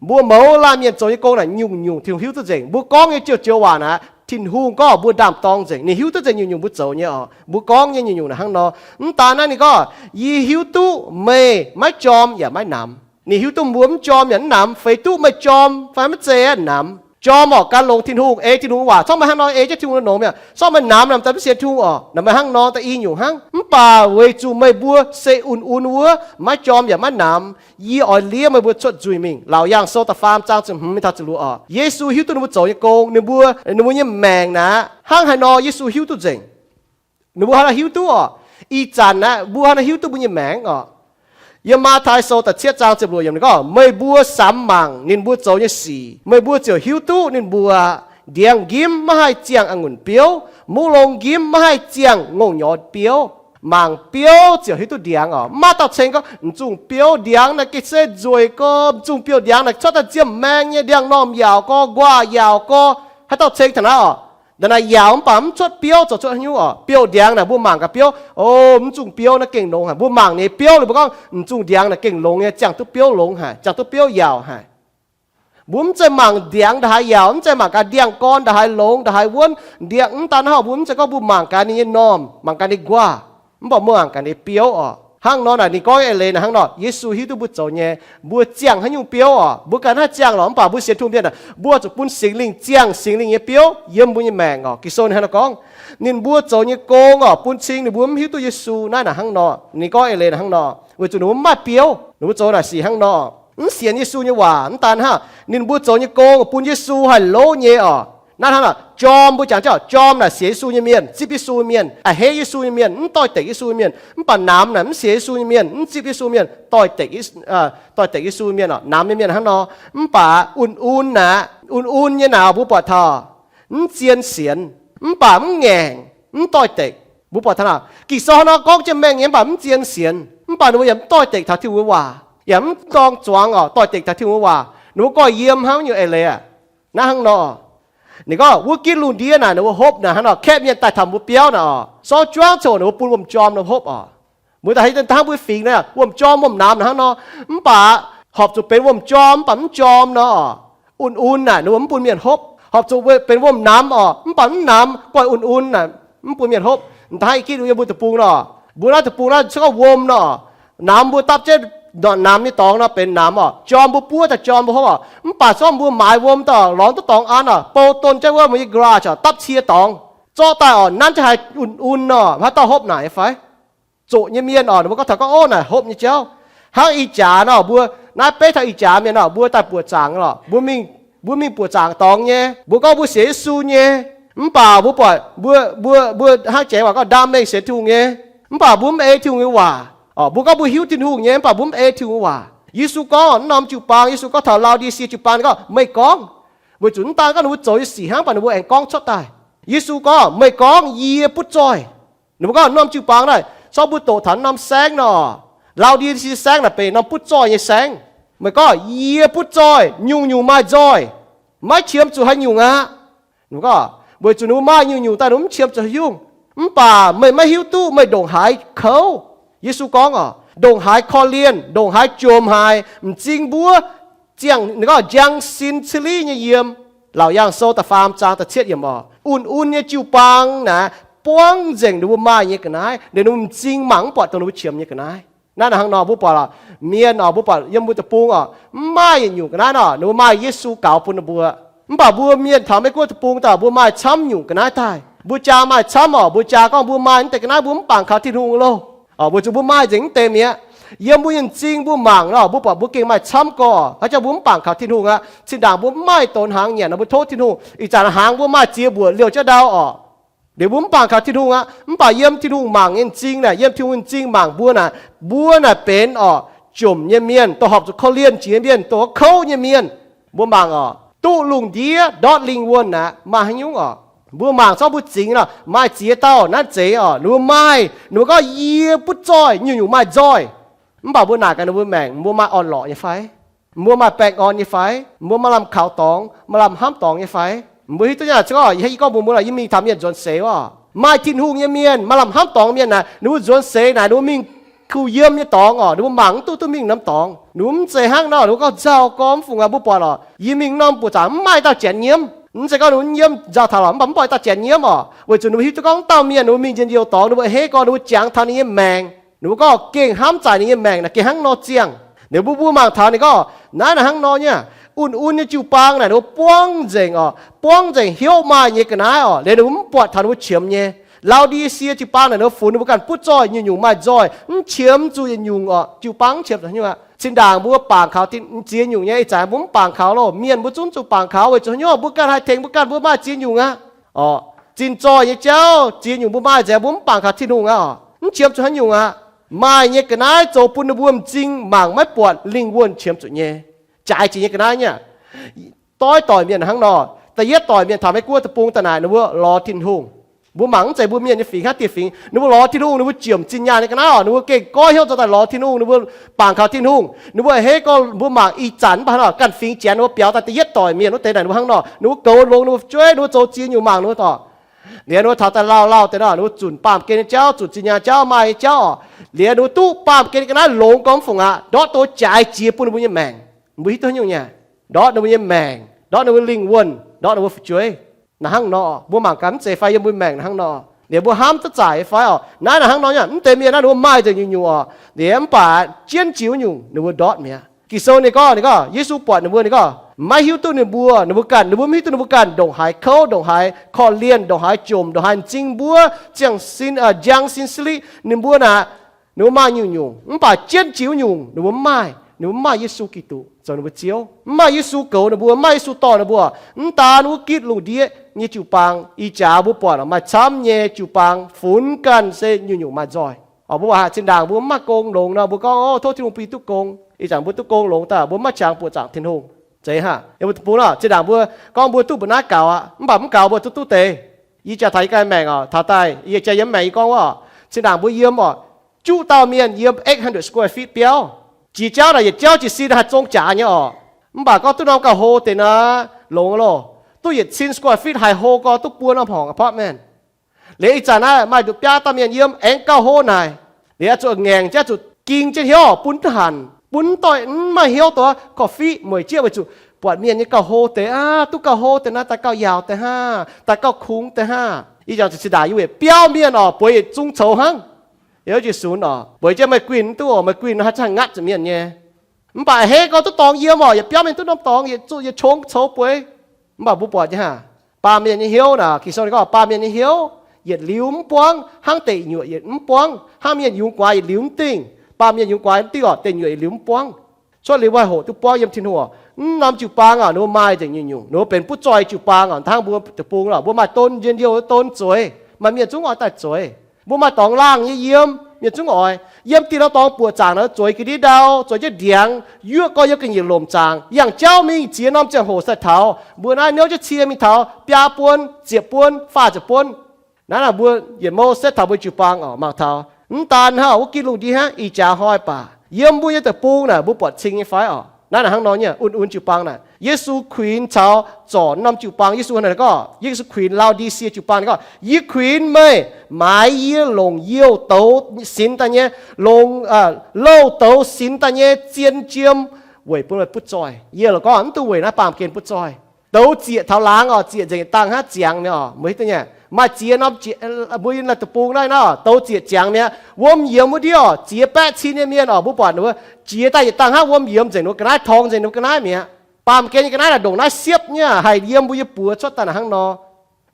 Mbuo mouz laanh mienh zoux nyei gong naaic nyungc-nyungc Tin-Hungh hiuv duqv nzengc. Mbuo gorngv nyei joux-joux waac naaic, Tin-Hungh gorngv mbuo ndaam-dorng nzengc. Ninh hiuv duqv nzengc nyungc-nyungc mbuo zoux nyei oc. Mbuo gorngv nyei nyungc-nyungc naaic hnangv nor. Mv daan naaiv ninh gorngv, Yie hiuv duqv meih maiv jorm yaac maiv namx. Ninh hiuv duqv mbuo mv jorm yaac mv namx, feix duqv meih jorm fai maiv zeiz namx. Jorm oc gan longx Tin-Hungh, ei Tin-Hungh waac, corc meih hnangv nor ei jienv Tin-Hungh nyei longx mi'aqv. Corc meih namx naaic daaih mv sienx Tin-Hungh oc. Naaic meih hnangv nor daaih i nyungc hnangv. Mv baac weic zuqc meih mbuo se un-un wuov, maiv jorm yaac maiv namx, yie oix liev meih mbuo cuotv nzuih mingh. Laauc Yaangh Sou da'faam zaang ziepc hmz mingh taux ziepc luoqc oc. Yesu hiuv duqv ninh mbuo zoux nyei gong, ninh mbuo, ninh mbuo nyei maengc naaic hnangv haaix nor Yesu hiuv duqv nzengc. Ninh mbuo haaix nor hiuv duqv oc? Ih zanc naaiv mbuo haaix nor hiuv duqv mbuo nyei maengc oc? Yiem Matv^taai Sou da'cietv zaang ziepc luoqc yiemc ninh gorngv, Meih mbuo samx mangc ninh mbuo zoux nyei sic, meih mbuo ziouc hiuv duqv ninh mbuo. Ndiangx-nqimv maiv haih ziangh a'ngunc biouv, mungv longx-nqimv maiv haih ziangh ngongh nyorx biouv. Mangc biouv ziouc hiuv duqv ndiangx oc. Maiv maaih dauh ceng gorngv, M'zungh biouv ndiangx naaic gengh se nzueic gorx, m'zungh biouv ndiangx naaic cuotv daaih ziemh maeng nyei, ndiangx-normh yaauc gorx, nquaah yaauc gorx. Haaix dauh ceng taux naaiv oc? Ndongc naaic yaauc mv baac mv cuotv biouv, zoux cuotv haaix nyungc oc? Biouv ndiangx naaic mbuo mangc gaax biouv, o, m'zungh biouv naaiv gengh longx haic. Mbuo mangc ninh biouv liuz mbuo gorngv, M'zungh ndiangx naaic gengh longx nyei, ziangh duqv biouv longx haic, ziangh duqv biouv yaauc haic. Mbuo mv zeiz mangc ndiangx ndongc haaix yaauc, mv zeiz mangc gaax ndiangx-gorn ndongc haaix longx ndongc haaix wuonv. Ndiangx mv daan hnangv, mbuo mv zeiz gorngv mbuo mangc gaax ninh nyei normh, mangc gaax ninh nquaah, mv baac mbuo mangc gaax ninh biouv oc. Hnangv nor naaic ninh gorngv eix leiz naaic hnangv nor, Yesu hiuv duqv mbuo zoux nyei, mbuo ziangh haaix nyungc biouv oc. Mbuo ganh haih ziangh lorqc, mv baac mbuo sienx Tin-Hungh mienh aah, mbuo zuqc bun Singx Lingh ziangh Singx Lingh nyei biouv yiem mbuo nyei maengc oc. Ging-Sou ninh hnangv nor gorngv, ninh mbuo zoux nyei gong oc, bun cing ninh mbuo mv hiuv duqv Yesu naaiv naaic hnangv nor. Ninh gorngv eix leiz naaic hnangv nor, weic zuqc ninh mbuo mv maaih biouv, ninh mbuo zoux naaic sic hnangv nor. Mv sienx Yesu nyei waac mv daan hnangv, ninh mbuo zoux nyei gong bun Yesu haih lov nyei oc. Naaiv hnangv naaic jorm, mbuo jangx jienv jorm naaic sienx Yesu nyei mienh, zipv Yesu nyei mienh, a'hneiv Yesu nyei mienh, mv doix-dekc Yesu nyei mienh. Mv baac namx naaic mv sienx Yesu nyei mienh, mv zipv Yesu nyei mienh, doix-dekc, doix-dekc Yesu nyei mienh oc. Namx nyei mienh hnangv nor. Mv baac un-un naaic, un-un nyei naaic mbuo buatc taux mv zien sienx, mv baac mv ngaengc, mv doix-dekc. Mbuo buatc taux naaic Ging-Sou hnangv nor gorngv jienv mengh nyei, mv baac mv zien sienx, mv baac ninh mbuo yaac mv doix-dekc taux Tin-Hungh nyei waac, yaac mv dorng zuangx oc, doix-dekc taux Tin-Hungh nyei waac. Ninh mbuo gorngv yiem hnangv nyungc eix leiz aah, naaiv hnangv nor. Ninh gorngv wuov ginv lungh ndiev naaic ninh mbuo hopv naaic hnangv nor, kaeqv mienh daaih taux mbuo biauv naaic oc, sortv juangv coc ninh mbuo bun wuom-jorm ninh hopv oc. Mbuo daaih haaix daaih hnangv mbuo fingx naaic, wuom-jorm wuom-namx hnangv nor. Mv baac horpc zuqc benx wuom-jorm mv baac mv jorm nor, un-un naaic ninh mbuo mv bun mienh hopv. Horpc zuqc benx wuom-namx oc, mv baac mv namx, guaih un-un naaic mv bun mienh hopv. Daaih hnangv i ginv yiem mbuo deic-bung nor, mbuo naaiv deic-bung naaiv se gorngv wuom nor, namx mbuo dapv jienv namx nyei dorngx nor benx namx oc, jorm mbuo buov daaih jorm mbuo hopv oc. Mv baac zorqv mbuo maaiz wuom daaih lorngx duqv dorngx an oc, bou don jienv wuov mbuo nyei garage oc, dapv cie dorngx zorqv daaih oc, nanv jienv haiz un-un nor, haaix dauh hopv naaic nyei fai? Zoqc nyei mienh oc, ninh mbuo gorngv taux gorngv, ov, naaic hopv nyei jauv. Hnangv ih jaax nor, mbuo naaiv beiv taux ih jaax mienh nor, mbuo daaih buoqc zaangc lorqc, mbuo mingh, mbuo mingh buoqc zaangc dorngx nyei, mbuo gorngv mbuo sienx Yesu nyei. Mv baac mbuo buatc mbuo, mbuo, mbuo hnangv jeiz waac gorngv ndaam mengh sienx Tin-Hungh nyei, mv baac mbuo mv ei Tin-Hungh nyei waac. Mbuo gorngv mbuo hiuv Tin-Hungh nyei, mv baac mbuo mv ei Tin-Hungh nyei waac. Yesu gorngv norm jiu-baang, Yesu gorngv taux Lao^di^si jiu-baang, ninh gorngv, meih gorngv. Weic zuqc mv daan gorngv ninh mbuo zoux nyei sic hnangv, mv baac ninh mbuo aengx gorngv cuotv daaih. Yesu gorngv, meih gorngv, yie butv zoih. Ninh mbuo gorngv norm jiu-baang naaiv, corc mbuo doqc taux norm saengv nor, Lao^di^si saengv naaic benx norm butv zoih nyei saengv. Meih gorngv, yie butv zoih, nyungc-nyungc maaih nzoih, maiv qiemx zuqc haaix nyungc aqv. Ninh gorngv, weic zuqc ninh mbuo maaih nyungc-nyungc daaih ninh mbuo mv qiemx zuqc haaix nyungc. Mv baac meih maiv hiuv duqv meih ndongc haaix kouv. Yesu gorngv oc, ndongc haaix korv-lienh, ndongc haaix jomc haic, m'zing mbuov ziangh, ninh gorngv njang sin ciliv nyei yiem. Laauc Yaangh Sou da'faam zaang da'cietv yiemc oc, un-un nyei jiu-baang naaic buangv nzengc ninh mbuo maaih nyei ga'naaiv, ninh mbuo m'zing mangc mv buatc dongh ninh mbuo qiemx nyei ga'naaiv. Naaiv hnangv nor mbuo buatc oc, mienh oc, mbuo buatc yiem mbuo deic-bung oc, mv maaih yietc nyungc ga'naaiv nor, ninh mbuo maaih Yesu gaux bun ninh mbuo. Mv baac mbuo mienh taux Meiv Guoqv deic-bung daaih, mbuo maaih camv nyungc ga'naaiv daaih. Mbuo jaa maaih camv oc, mbuo jaa gorngv mbuo maaih mv deix ga'naaiv mbuo mv bangc kaux Tin-Hungh loh. Weic zuqc mbuo maaih nzengc mv deix mi'aqv. Yiem mbuo nyei m'zing mbuo mangc nor, mbuo buatc mbuo gengh maaih camv gorx, haaix jauv mbuo mv bangc kaux Tin-Hungh aqv. Zinh ndaangc mbuo mv maaih donx hnaangx nyanc nor, mbuo tov Tin-Hungh. Ih zanc hnaangx mbuo maaih ziex mbuoqc liouh jienv ndau oc. Liuz mbuo mv bangc kaux Tin-Hungh aqv. Mv baac yiem Tin-Hungh mangc nyei m'zing naaic, yiem Tin-Hungh m'zing mangc mbuo naaic, mbuo naaic benx oc, jomc nyei mienh, dongh horpc zuqc korv-lienh jiex nyei mienh, dongh kouv nyei mienh. Mbuo mangc oc, duqv lungh ndiev ndortv lingh wuonh aqv, maaih haaix nyungc oc? Mbuo mangc zorqv mbuo zingx nor, maaih ziex dauh naaiv zeiz oc, ninh mbuo maaih, ninh mbuo gorngv, yie butv zoih, nyungc-nyungc maaih nzoih. Mv baac mbuo naaic gaax ninh mbuo maengc, mbuo maaih orn-lorqc nyei fai? Mbuo maaih baengh orn nyei fai? Mbuo maaih lamh kaux dorngx, maaih lamh hnamv dorngx nyei fai? Mbuo hiuv duqv nyei, yie gorngv mbuox mbuo, yie mingh taux mienh nzuonx seix oc, maaih Tin-Hungh nyei mienh, maaih lamh hnamv dorngx mienh naaic, ninh mbuo nzuonx seix naaic, ninh mbuo mingh kuh yiem nyei dorngx oc, ninh mbuo mangc mv duqv duqv mingh norm dorngx. Ninh mbuo mv zeiz hnangv nor, ninh mbuo gorngv nzauh gorngv mv fungc aqv. Mbuo buatc oc, yie mingh norm buoqc zaangc mv maaih dauh janx nyiemv. Mv zeiz gorngv ninh mbuo mv nyiemv nzauh taux lorqc, mv baac mv buatc dauh janx nyiemv oc, weic zuqc ninh mbuo hiuv duqv gorngv dauh mienh ninh mbuo mingh njien-youh dorngx, ninh mbuo a'hneiv gorngv ninh mbuo jangx taux ninh nyei maengc. Ninh mbuo gorngv gengh hnamv zaaic ninh nyei maengc naaic gengh hnangv nor ziangh. Ninh mbuo mbuo mangc taux ninh gorngv naaiv naaic hnangv nor nyei. Un-un nyei jiu-baang naaic ninh mbuo buangv nzengc oc, buangv nzengc hnyouv maaih nyei ga'naaiv oc, liuz ninh mbuo mv buatc taux ninh mbuo qiemx nyei. Lao^ndi^sie jiu-baang naaic ninh mbuo funx ninh mbuo ganh butv zoih, nyungc-nyungc maaih nzoih, mv qiemx zuqc yietc nyungc oc, jiu-baang mv qiemx zuqc haaix nyungc aqv. Zinh ndaangc mbuo bangc kaux ziex nyungc nyei, ih zanc mbuo mv bangc kaux loh, mienh mbuo zungv zuqc bangc kaux weic zuqc haaix nyungc, mbuo ganh haih tengx mbuo ganh, mbuo maaih ziex nyungc aqv oc. Zinh zoih nyei jauv ziex nyungc mbuo maaih nzengc, mbuo mv bangc kaux Tin-Hungh aqv oc, mv qiemx zuqc haaix nyungc aqv. Maaih nyei ga'naaiv zoux bun ninh mbuo m'zing mangc maiv buatc lingh wuonh qiemx zuqc nyei. Jaaix jiex nyei ga'naaiv nyei. Doix doic mienh hnangv nor, da'yietv doic mienh taux Meiv Guoqv deic-bung daaih naaic ninh mbuo lorz Tin-Hungh. Mbuo mangc mv zeiz mbuo mienh nyei fingx hnangv dieh fingx, ninh mbuo lorz Tin-Hungh, ninh mbuo jiem zinh nyaanh nyei ga'naaiv oc, ninh mbuo gengh goiv hnyouv zoux daaih lorz Tin-Hungh, ninh mbuo bangc kaux Tin-Hungh, ninh mbuo a'hneiv gorngv mbuo mangc ih zanc mv baac hnangv nor ganh fingx Janx ninh mbuo biaux daaih da'yietv doic mienh wuov deix naaic ninh mbuo hnangv nor, ninh mbuo goux longx ninh mbuo fu'jueiv, ninh mbuo zoux ziex nyungc mangc ninh mbuo oc. Liuz ninh mbuo taux daaih lauh lauh deix nor, ninh mbuo zunc baamh gen nyei jauv, zunc zinh nyaanh jauv, maaih nyei jauv oc. Liuz ninh mbuo duqv baamh gen nyei ga'naaiv longx gorngv mv fungc aqv, ndortv douz jaaix jiex bun ninh mbuo nyei maengc. Mbuo hiuv duqv haaix nyungc nyei? Ndortv ninh mbuo nyei maengc, ndortv ninh mbuo lingh wuonh, ndortv ninh mbuo fu'jueiv. Naaic hnangv nor, mbuo mangc gaax mv zeiz fai yiem mbuo maengc naaic hnangv nor, liuz mbuo hnamv duqv zaic fai oc. Naaiv naaic hnangv nor nyei, mv deix mienh naaiv ninh mbuo maaih nzengc nyungc-nyungc oc, liuz mv baac jienv jiex wuov nyungc ninh mbuo ndortv mi'aqv. Ging-Sou ninh gorngv, ninh gorngv Yesu buatc ninh mbuo, ninh gorngv maiv hiuv duqv ninh mbuo, ninh mbuo ganh, ninh mbuo mv hiuv duqv ninh mbuo ganh ndongc haaix kouv, ndongc haaix korv-lienh, ndongc haaix jomc, ndongc haaix m'zing mbuov, ziangh sin, njang sin siliv ninh mbuo naaic, ninh mbuo maaih nyungc-nyungc, mv baac jienv jiex wuov nyungc ninh mbuo mv maaih. Ninh mbuo mv maaih Yesu Giduc zoux ninh mbuo Ziouv, mv maaih Yesu goux ninh mbuo, mv maaih Yesu dorh ninh mbuo. Mv daan wuov gitv lungh ndiev nyei jiu-baang, ih jaax mbuo buatc maaih camv nyei jiu-baang funx ganh se nyungc-nyungc maaih nzoih. Mbuo waac zinh ndaangc mbuo mv maaih gong longx nor, mbuo gorngv, O, tov Tin-Hungh bun yie duqv gong. Ih zanc mbuo duqv gong longx daaih, mbuo mv maaih qangx buoqc zaangc Tin-Hungh. Zeiz hnangv. Yie mbuo deic-bung naaic, zinh ndaangc mbuo gorngv mbuo duqv mbu'naaiv gaux aqv, mv baac mv gaux mbuo duqv duqv deix. Yie jaa taux yie ganh maengc oc, taux daaih yie jaa yiem maengc yie gorngv wuov, zinh ndaangc mbuo yiem oc, juqv dauh mienh yiem eight hundred square feet biauv. Jiex jauv naaic yietc jauv jiez sin haih zong jaax nyei oc. Mv baac gorngv duqv norm gauh hlo deix naaic longx loh, duqv yietc cin square feet haih hlo gorx duqv buo norm horngc apartment. Liuz ih zanc naaiv maaih nduqc biaa dauh mienh yiem aengx gauh hlo naaic. Liuz zuqc ngaengc jienv, zuqc ging jienv hnyouv bun mv hanc, bun mv doix, mv maaih hnyouv doix korv-fiqv mueic jieqv weic zuqc buatc mienh nyei gauh hlo deix aqv, duqv gauh hlo deix naaiv daaih gauh yaauc deix hnangv, daaih gauh kungx deix hnangv. Ih zanc ziouc zinh ndaangc yie weic biauv mienh oc, bueix yietc zung coux hnangv. Yie zuqc sunx oc, bueix jienv meih guinh mv duqv oc, meih guinh haih zangh ngatv zuqc mienh nyei. Mv baac a'hneiv gorngv duqv dorngx yiem oc, yietc biauv mienh duqv norm dorngx, yietc zung yietc coux coux bueix. Mv baac mbuo buatc jienv hnangv, baamh mienh nyei hnyouv naaic, Ging-Sou ninh gorngv baamh mienh nyei hnyouv yietc liuz mv buangv, hnangv deic nyuoqc yietc mv buangv, hnangv mienh yungz guaax yietc liuz mv dingh. Baamh mienh yungz guaax mv dingh oc, deic nyuoqc yietc liuz mv buangv. Cuotv liuz mbuo haih hoqc duqv buangv yiem Tin-Hungh oc. Mv norm jiu-baang oc, ninh mbuo maaih nzengc nyungc-nyungc, ninh mbuo benx butv zoih jiu-baang oc. Hnangv mbuo deic-bung oc, mbuo maaih don njien-youh don zueiz, maaih mienh zungv oix daaih zueiz. Mbuo maaih dorngx laangh nyei yiem, mienh zungv oix. Yiem dinh norm dorngx buoqc zaangc naaic zueiz ga'ndiev ndau, zueiz jienv ndiangx, yuoqv gorx yiem ga'nyiec lomc zaangc, yangh jauv mingh ziex norm ziangh hoc sai taux, mbuo naaiv niouv jienv cie mingh taux biaa buonv, ziepc buonv, faah ziepc buonv. Naaiv naaic mbuo yietc mouv setv taux mbuo jiu-baang oc, mangc taux mv daan hnangv wuov gitv lungh ndiev hnangv, ih jaax hnoi baac yiem mbuo nyei deic-bung naaic mbuo buatc cing nyei fai oc? Naaiv naaic hnangv nor nyei, un-un jiu-baang naaic, Yesu kuinx caux zorc norm jiu-baang. Yesu naaic gorngv, Yesu kuinx Lao^ndi^sie jiu-baang ninh gorngv, Yie kuinx meih maaiz yie longc youh douz sinx daaih nyei, longc, louh douz sinx daaih nyei zien jiem weic bun meih butv zoih. Yie lorqc gorngv mv duqv weic naaiv baamh gen butv zoih. Douz zieqc taux laangz oc, zieqc nzengc yietc dangh hnangv ziangx mi'aqv oc. Mbuo hiuv duqv nyei, maaih ziex norm, mbuo yiem naaiv deic-bung naaiv nor, douz zieqc ziangx mi'aqv. Wuom yiemx wuov ndiev oc, ziex baeqv cin nyei mienh oc, mbuo buatc wuov, jiex daaih yietc dangh hnangv wuom yiemx nzengc ninh mbuo ga'naaiv, torngx nzengc ninh mbuo ga'naaiv mi'aqv. Baamh gen nyei ga'naaiv naaic ndongc naaiv siepv nyei, haih yiem mbuo nyei buoz cuotv daaih naaic hnangv nor.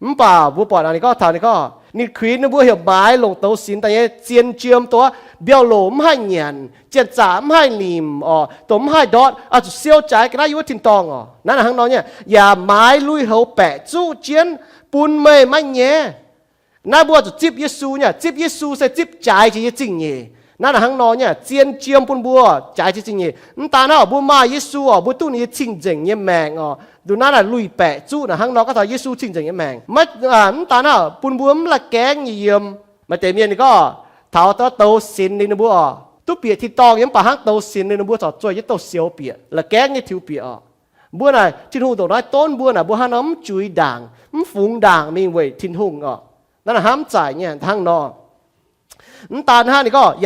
Mv baac mbuo buatc naaic ninh gorngv taux ninh gorngv, ninh kuinx ninh mbuo heuc maaiz longc douz sinx daaih nyei zien jiem, dongh mbiauh loc mv haih nyanc, janx-zaqc mv haih nimc oc, dongh mv haih ndortv, oix zuqc siou jaaix ga'naaiv yiem wuov tin-dorngh oc. Naaiv naaic hnangv nor nyei, yaac maaiz lui-houx baeqc zuqv jienv bun meih maiv nyaiv. Naaiv mbuo zuqc zipv Yesu nyei, zipv Yesu se zipv jaaix jiex nyei zingh nyeic. Naaiv naaic hnangv nor nyei, zien jiem bun mbuo jaaix jiex zingh nyeic. Mv daan hnangv oc, mbuo maaih Yesu oc, mbuo duqv ninh nyei cing-nzengc nyei maengc oc. Nduqc naaiv naaic lui-baeqc zuqv naaic hnangv nor, gorngv taux Yesu cing-nzengc nyei maengc. Mv daan hnangv oc, bun mbuo mv laih gaengv nyei yiem. Maaih deix mienh ninh gorngv taux douz sinx liuz ninh mbuo oc, duqv bieqc tin-dorngh nyei, mv baac hnangv douz sinx liuz ninh mbuo corc zueih jienv douz-sioux bieqc, laih gaengv nyei tiux bieqc oc. Mbuo naaic Tin-Hungh ndongc naaiv donv mbuo naaic, mbuo hnangv nor mv juix ndaangc, mv fungx ndaangc mingh weic Tin-Hungh orqc. Naaiv hnamv zaaic nyei hnangv nor. Mv daan hnangv, ninh gorngv,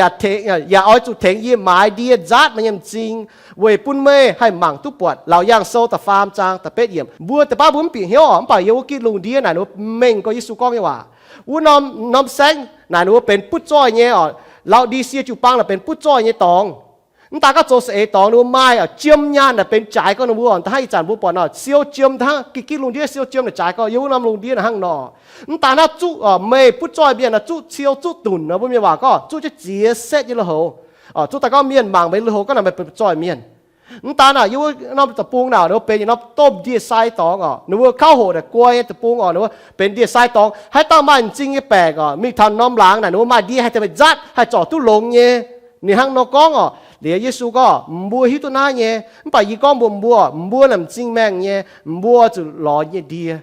yaac oix zuqc tengx yie maaiz ndie nzaatv meih nyei m'zing, weic bun meih haih mangc duqv buatc. Laauc Yaangh Sou da'faam zaang da'betv yiemc. Mbuo deix baav mbuo mv bieqc hnyouv orqc, mv baac yiem wuov gitv lungh ndiev naaic ninh mbuo mengh gorngv Yesu gorngv nyei waac. Wuov norm, norm saengv naaic ninh mbuo benx butv zoih nyei orqc. Lao^di^sie jiu-baang naaic benx butv zoih nyei dorngx. Mv daan gorngv zoux saeng-eix dorngx, ninh mbuo maaih orqc, jiem nyaanh naaic benx jaaix gorngv ninh mbuo orqc. Hnangv ih zanc mbuo buatc nor, siou jiem hnangv, gitv gitv lungh ndiev siou jiem naaic jaaix gorngv yiem wuov norm lungh ndiev naaic hnangv nor. Mv daan hnangv zuqv orqc, meih butv zoih mienh naaic zuqv ciou zuqv dunc nor, mbuo mienh waac gorngv zuqv jienv ziex setv nyei lui-houx. Zuqv daaih gorngv mienh mangc meih lui-houx gorngv naaic meih benx butv zoih mienh. Mv daan naaic yiem wuov norm deic-bung naaic ninh mbuo benx yietc norm domh ndie-sai dorngx orqc. Ninh mbuo kauv hoqc naaic guai nyei deic-bung orqc, ninh mbuo benx ndie-sai dorngx. Haaix dauh maaih m'zing nyei baengc orqc, mingh taux norm laangz naaic ninh mbuo maaih ndie haih tengx meih nzaatv, haih zorc duqv longx nyei. Ninh hnangv nor gorngv orqc. Liuz Yesu gorngv, mbuo hiuv duqv naaiv nyei, mv baac yie gorngv mbuox mbuo, mbuo naaic m'zing maengh nyei, mbuo zuqc lorz nyei ndie.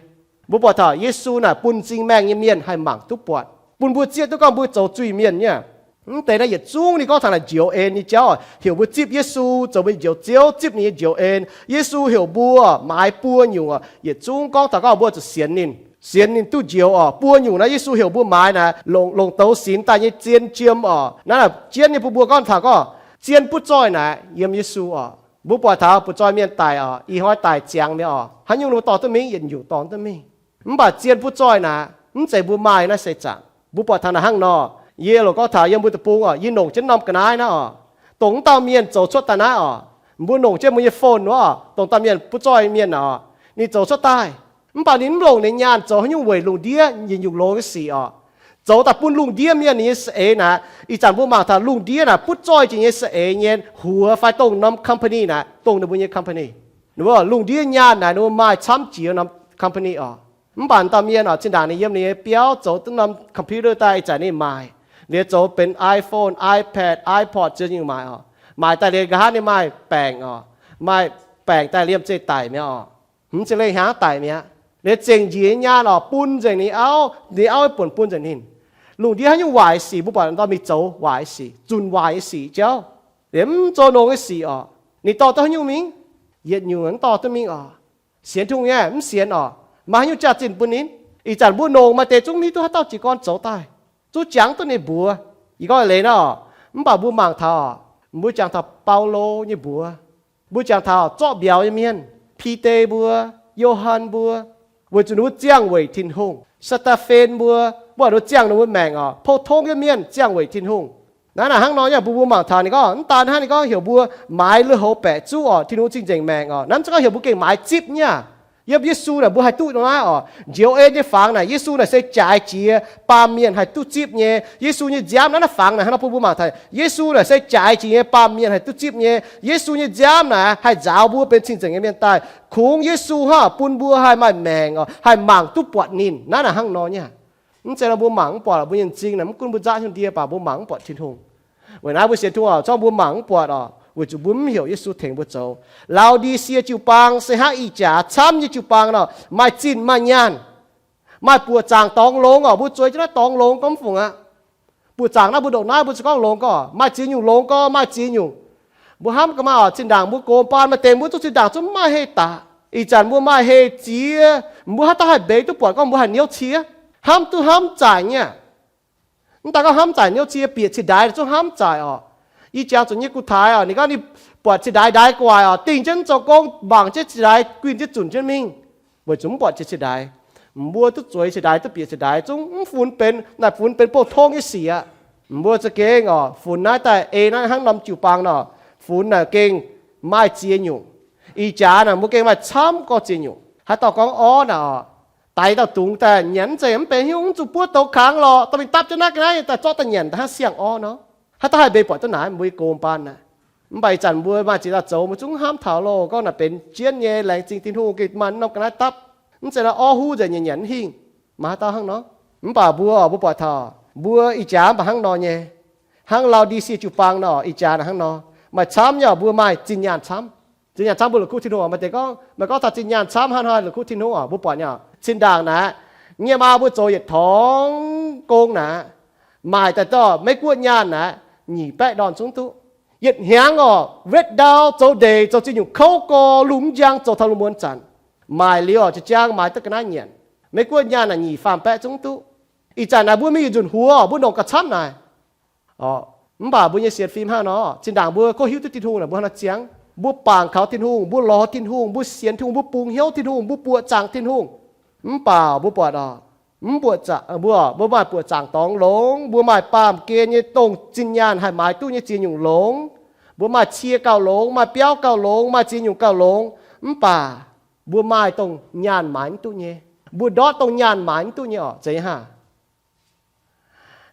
Mbuo buatc taux Yesu naaic bun m'zing maengh nyei mienh haih mangc duqv buatc, bun mbuo zieqv duqv gorngv mbuo zoux zuiz-mienh nyei. Mv deix naaiv yietc zungv ninh gorngv taux naaic njoux en nyei jauv, heuc mbuo zipv Yesu zoux mbuo nyei Njoux Ziouv, zipv ninh nyei njoux en. Yesu heuc mbuo maaiz buo nyungc orqc. Yietc zungv gorngv taux gorngv mbuo zuqc sienx ninh, sienx ninh duqv njoux orqc. Buo nyungc naaiv Yesu heuc mbuo maaiz naaic longc, longc douz sinx daaih nyei zien jiem orqc. Naaiv naaic jienv nyei bun mbuo gorngv taux gorngv zien butv zoih naaic yiem Yesu orqc. Mbuo buatc taux butv zoih mienh daic orqc, ih hnoi daic ziangx mi'aqv orqc. Haaix nyungc ninh mbuo dorh duqv mingh, yietc nyungc dorh duqv mingh. Mv baac zien butv zoih naaic mv zeiz mbuo maaih naaiv se zaangc. Mbuo buatc taux naaic hnangv nor, yie loc gorngv taux yiem mbuo deic-bung orqc, yie longc jienv norm ga'naaiv naaiv orqc, dongh wuov dauh mienh zoux cuotv daaih naaiv orqc, mbuo longc jienv mbuo nyei phone wuov, dongh dauh mienh butv zoih mienh orqc, ninh zoux cuotv daaih. Mv baac ninh mv longc ninh nyaanh zoux haaix nyungc weic lungh ndiev yietc nyungc longx nyei sic orqc, zoux daaih bun lungh ndiev mienh ninh nyei saeng-eix naaic. Ih zanc mbuo mangc taux lungh ndiev naaic butv zoih jiex nyei saeng-eix nyei huox fai dongh norm company naaic, dongh ninh mbuo nyei company. Ninh mbuo lungh ndiev nyaanh naaic ninh mbuo maaih camv jiex norm company orqc. Mv baac dauh mienh orqc, zinh ndaangc ninh yiem ninh nyei biauv zoux duqv norm computer daaih, ih zanc ninh maaic, liuz zoux benx iPhone, iPad, iPod, ziex nyungc maaic orqc. Maaic daaih liuz nqa'haav ninh maaih baengc orqc, maaih baengc daaih liemh zeih daic mi'aqv orqc. Mv zeiz leih hnyangx daic mi'aqv. Liuz zengc njiec nyei nyaanh orqc bun nzengc ninh auv, ninh auv buonc bun nzengc ninh. Lungh ndiev haaix nyungc waaic sic mbuo buatc ninh dorh mingh zoux waaic sic, zunc waaic nyei sic jauv. Liuz mv zoux longx nyei sic orqc, ninh dorh duqv haaix nyungc mingh? Yietc nyungc mv dorh duqv mingh orqc. Sienx Tin-Hungh nyei mv sienx orqc, maaih haaix nyungc jaax-zinh bun ninh? Ih zanc mbuo longc maaih deix zungv mv hiuv duqv haaix dauh jiez gorn zoux daaih, zungv jangx duqv ninh mbuox. Yie gorngv leiz nor, mv baac mbuo mangc taux, mbuo jangx taux Baulo nyei mbuox, mbuo jangx taux zorqv mbiauz nyei mienh, Bide mbuo, Yo^han mbuo, weic zuqc ninh mbuo ziangh weic Tin-Hungh. Saa^taa^fen mbuo, mbuo ninh mbuo ziangh ninh mbuo maengc orqc, pou-tong nyei mienh ziangh weic Tin-Hungh. Naaiv naaic hnangv nor, yaac mbuo mbuo mangc taux ninh gorngv mv daan hnangv, ninh gorngv heuc mbuo maaiz lui-houx baeqc zuqv orqc, Tin-Hungh cing-nzengc maengc orqc. Naaiv mv zeiz gorngv heuc mbuo gengh maaiz zipv nyei aqv. Yiem Yesu naaic mbuo haih duqv dongh naaiv orqc. Njoux en nyei fangx naaic, Yesu naaic se jaaix jiex baamh mienh haih duqv zipv nyei. Yesu nyei nziaamv naaiv, naaiv fangx naaic hnangv nor bun mbuo mangc taux Yesu naaic se jaaix jiex nyei baamh mienh haih duqv zipv nyei. Yesu nyei nziaamv naaic haih nzaaux mbuo benx cing-nzengc nyei mienh daaih. Kungx Yesu hnangv bun mbuo haih maaih maengc orqc, haih mangc duqv buatc ninh. Naaiv naaic hnangv nor nyei. Mv zeiz nor mbuo mangc mv buatc mbuo nyei m'zing naaic, mv gunv mbuo nzaatv haaix nyungc ndie baac mbuo mangc mv buatc Tin-Hungh. Weic naaiv mbuo sienx Tin-Hungh orqc, zorqv mbuo mangc mv buatc orqc, weic zuqc mbuo mv heuc Yesu tengx mbuo zoux. Lao^di^sie jiu-baang se hnangv ih jaax camv nyei jiu-baang nor, maaih zinh maaih nyaanh, maaih buoqc zaangc dorngx longx orqc. Mbuo zueiz jienv naaiv dorngx longx gorngv mv fungc aqv. Buoqc zaangc naaiv mbuo ndongc naaiv mbuo za'gengh gorngv longx gorngv maaih ziex nyungc longx gorngv maaih ziex nyungc. Mbuo hnamv ga'maah orqc, zinh ndaangc mbuo gox baan maaih deix mbuo zungv zinh ndaangc zungv mv maaih hei daaih. Ih zanc mbuo maaih hei ziex, mbuo haaix dauh haih mbeix duqv buatc gorngv mbuo haih hnyouv cie? Hnamv duqv hnamv zaaic nyei. Mv daan gorngv hnamv zaaic hnyouv cie, bieqc cingx ndaix zungv hnamv zaaic orqc. Yie jangx zuqc nyei gu taaix orqc, ninh gorngv ninh buatc cingx ndaix ndaix gu'nguaaic orqc, dingh jienv zoux gong mangc jienv cingx ndaix guinh jienv zunc jienv mingh, weic zuqc mv buatc jiex cingx ndaix. Mbuo duqv zueiz cingx ndaix, duqv bieqc cingx ndaix zungv mv funx benx, naaic funx benx pou-tong nyei sic aqv. Mbuo za'gengh orqc funx naaiv daaih ei naaiv hnangv norm jiu-baang nor, funx naaic gengh maaih ziex nyungc. Ih jaax naaic mbuo gengh maaih camv gorngv ziex nyungc. Haaix dauh gorngv orv naaic orqc, daix dauh dungz daaih nyanc, mv zeiz mv benx haaix nyungc, mv zuqc buov douz kangx lorqc, dorh mingh dapv jienv naaiv ga'naaiv daaih zorqv daaih nyanc daaih hnangv siang-orv nor. Haaix dauh haih mbeix buatc duqv naaic mbuo nyei gox baan naaic? Mv baac ih zanc mbuo maaih ziex dauh zoux mbuo zungv hnamv taux loh, gorngv naaic benx jienv nyei, laengz zingh Tin-Hungh gengh maaih norm ga'naaiv dapv. Mv zeiz nor orv huv nzengc nyanc nyanc mv hingh. Maaih haaix dauh hnangv nor? Mv baac mbuo, mbuo buatc taux mbuo ih jaax mv baac hnangv nor nyei. Hnangv Lao^di^sie jiu-baang nor, ih jaax naaic hnangv nor. Maaih camv nyei orqc, mbuo maaih zinh nyaanh camv. Zinh nyaanh camv mbuo la'kuqv Tin-Hungh orqc. Maaih deix gorngv, maaih gorngv taux zinh nyaanh camv hnangv haaix la'kuqv Tin-Hungh orqc. Mbuo buatc nyei orqc, zinh ndaangc naaic, nyei maa mbuo zoux yietc torngx gong naaic, maaic daaih dorh Meiv-Guoqv nyaanh naaic, nyic baeqv ndorn zungv duqv. Yietc hnyangx oc, wetv ndau, zoux ndeic, zoux ziex nyungc kouv gorx, lungh mv njang, zoux taux lungh muonz zanc. Maaic liuz oc, jiex jaang maaiz duqv ga'naaiv nyanc. Meiv Guoqv nyaanh naaic nyic faam baeqv zungv duqv. Ih zanc naaic mbuo mingh yietc nzunc huox, mbuo longc gauh camv naaic. Mv baac mbuo nyei sienx fim hnangv nor, zinh ndaangc mbuo gorngv hiuv duqv Tin-Hungh naaic, mbuo hnangv nor ziangx, mbuo bangc kaux Tin-Hungh, mbuo lorz Tin-Hungh, mbuo sienx Tin-Hungh, mbuo bungx hnyouv Tin-Hungh, mbuo buoqc zaangc Tin-Hungh. Mv baac mbuo buatc, mbuo, mbuo maaih buoqc zaangc dorngx longx, mbuo maaih baamh gen nyei dongh zinh nyaanh haih maaiz duqv nyei ziex nyungc longx. Mbuo maaih cie gauh longx, maaih biauv gauh longx, maaih ziex nyungc gauh longx. Mv baac mbuo maaih dongh nyaanh maaiz mv duqv nyei. Mbuo ndortv dongh nyaanh maaiz mv duqv nyei oc, zeiz hnangv.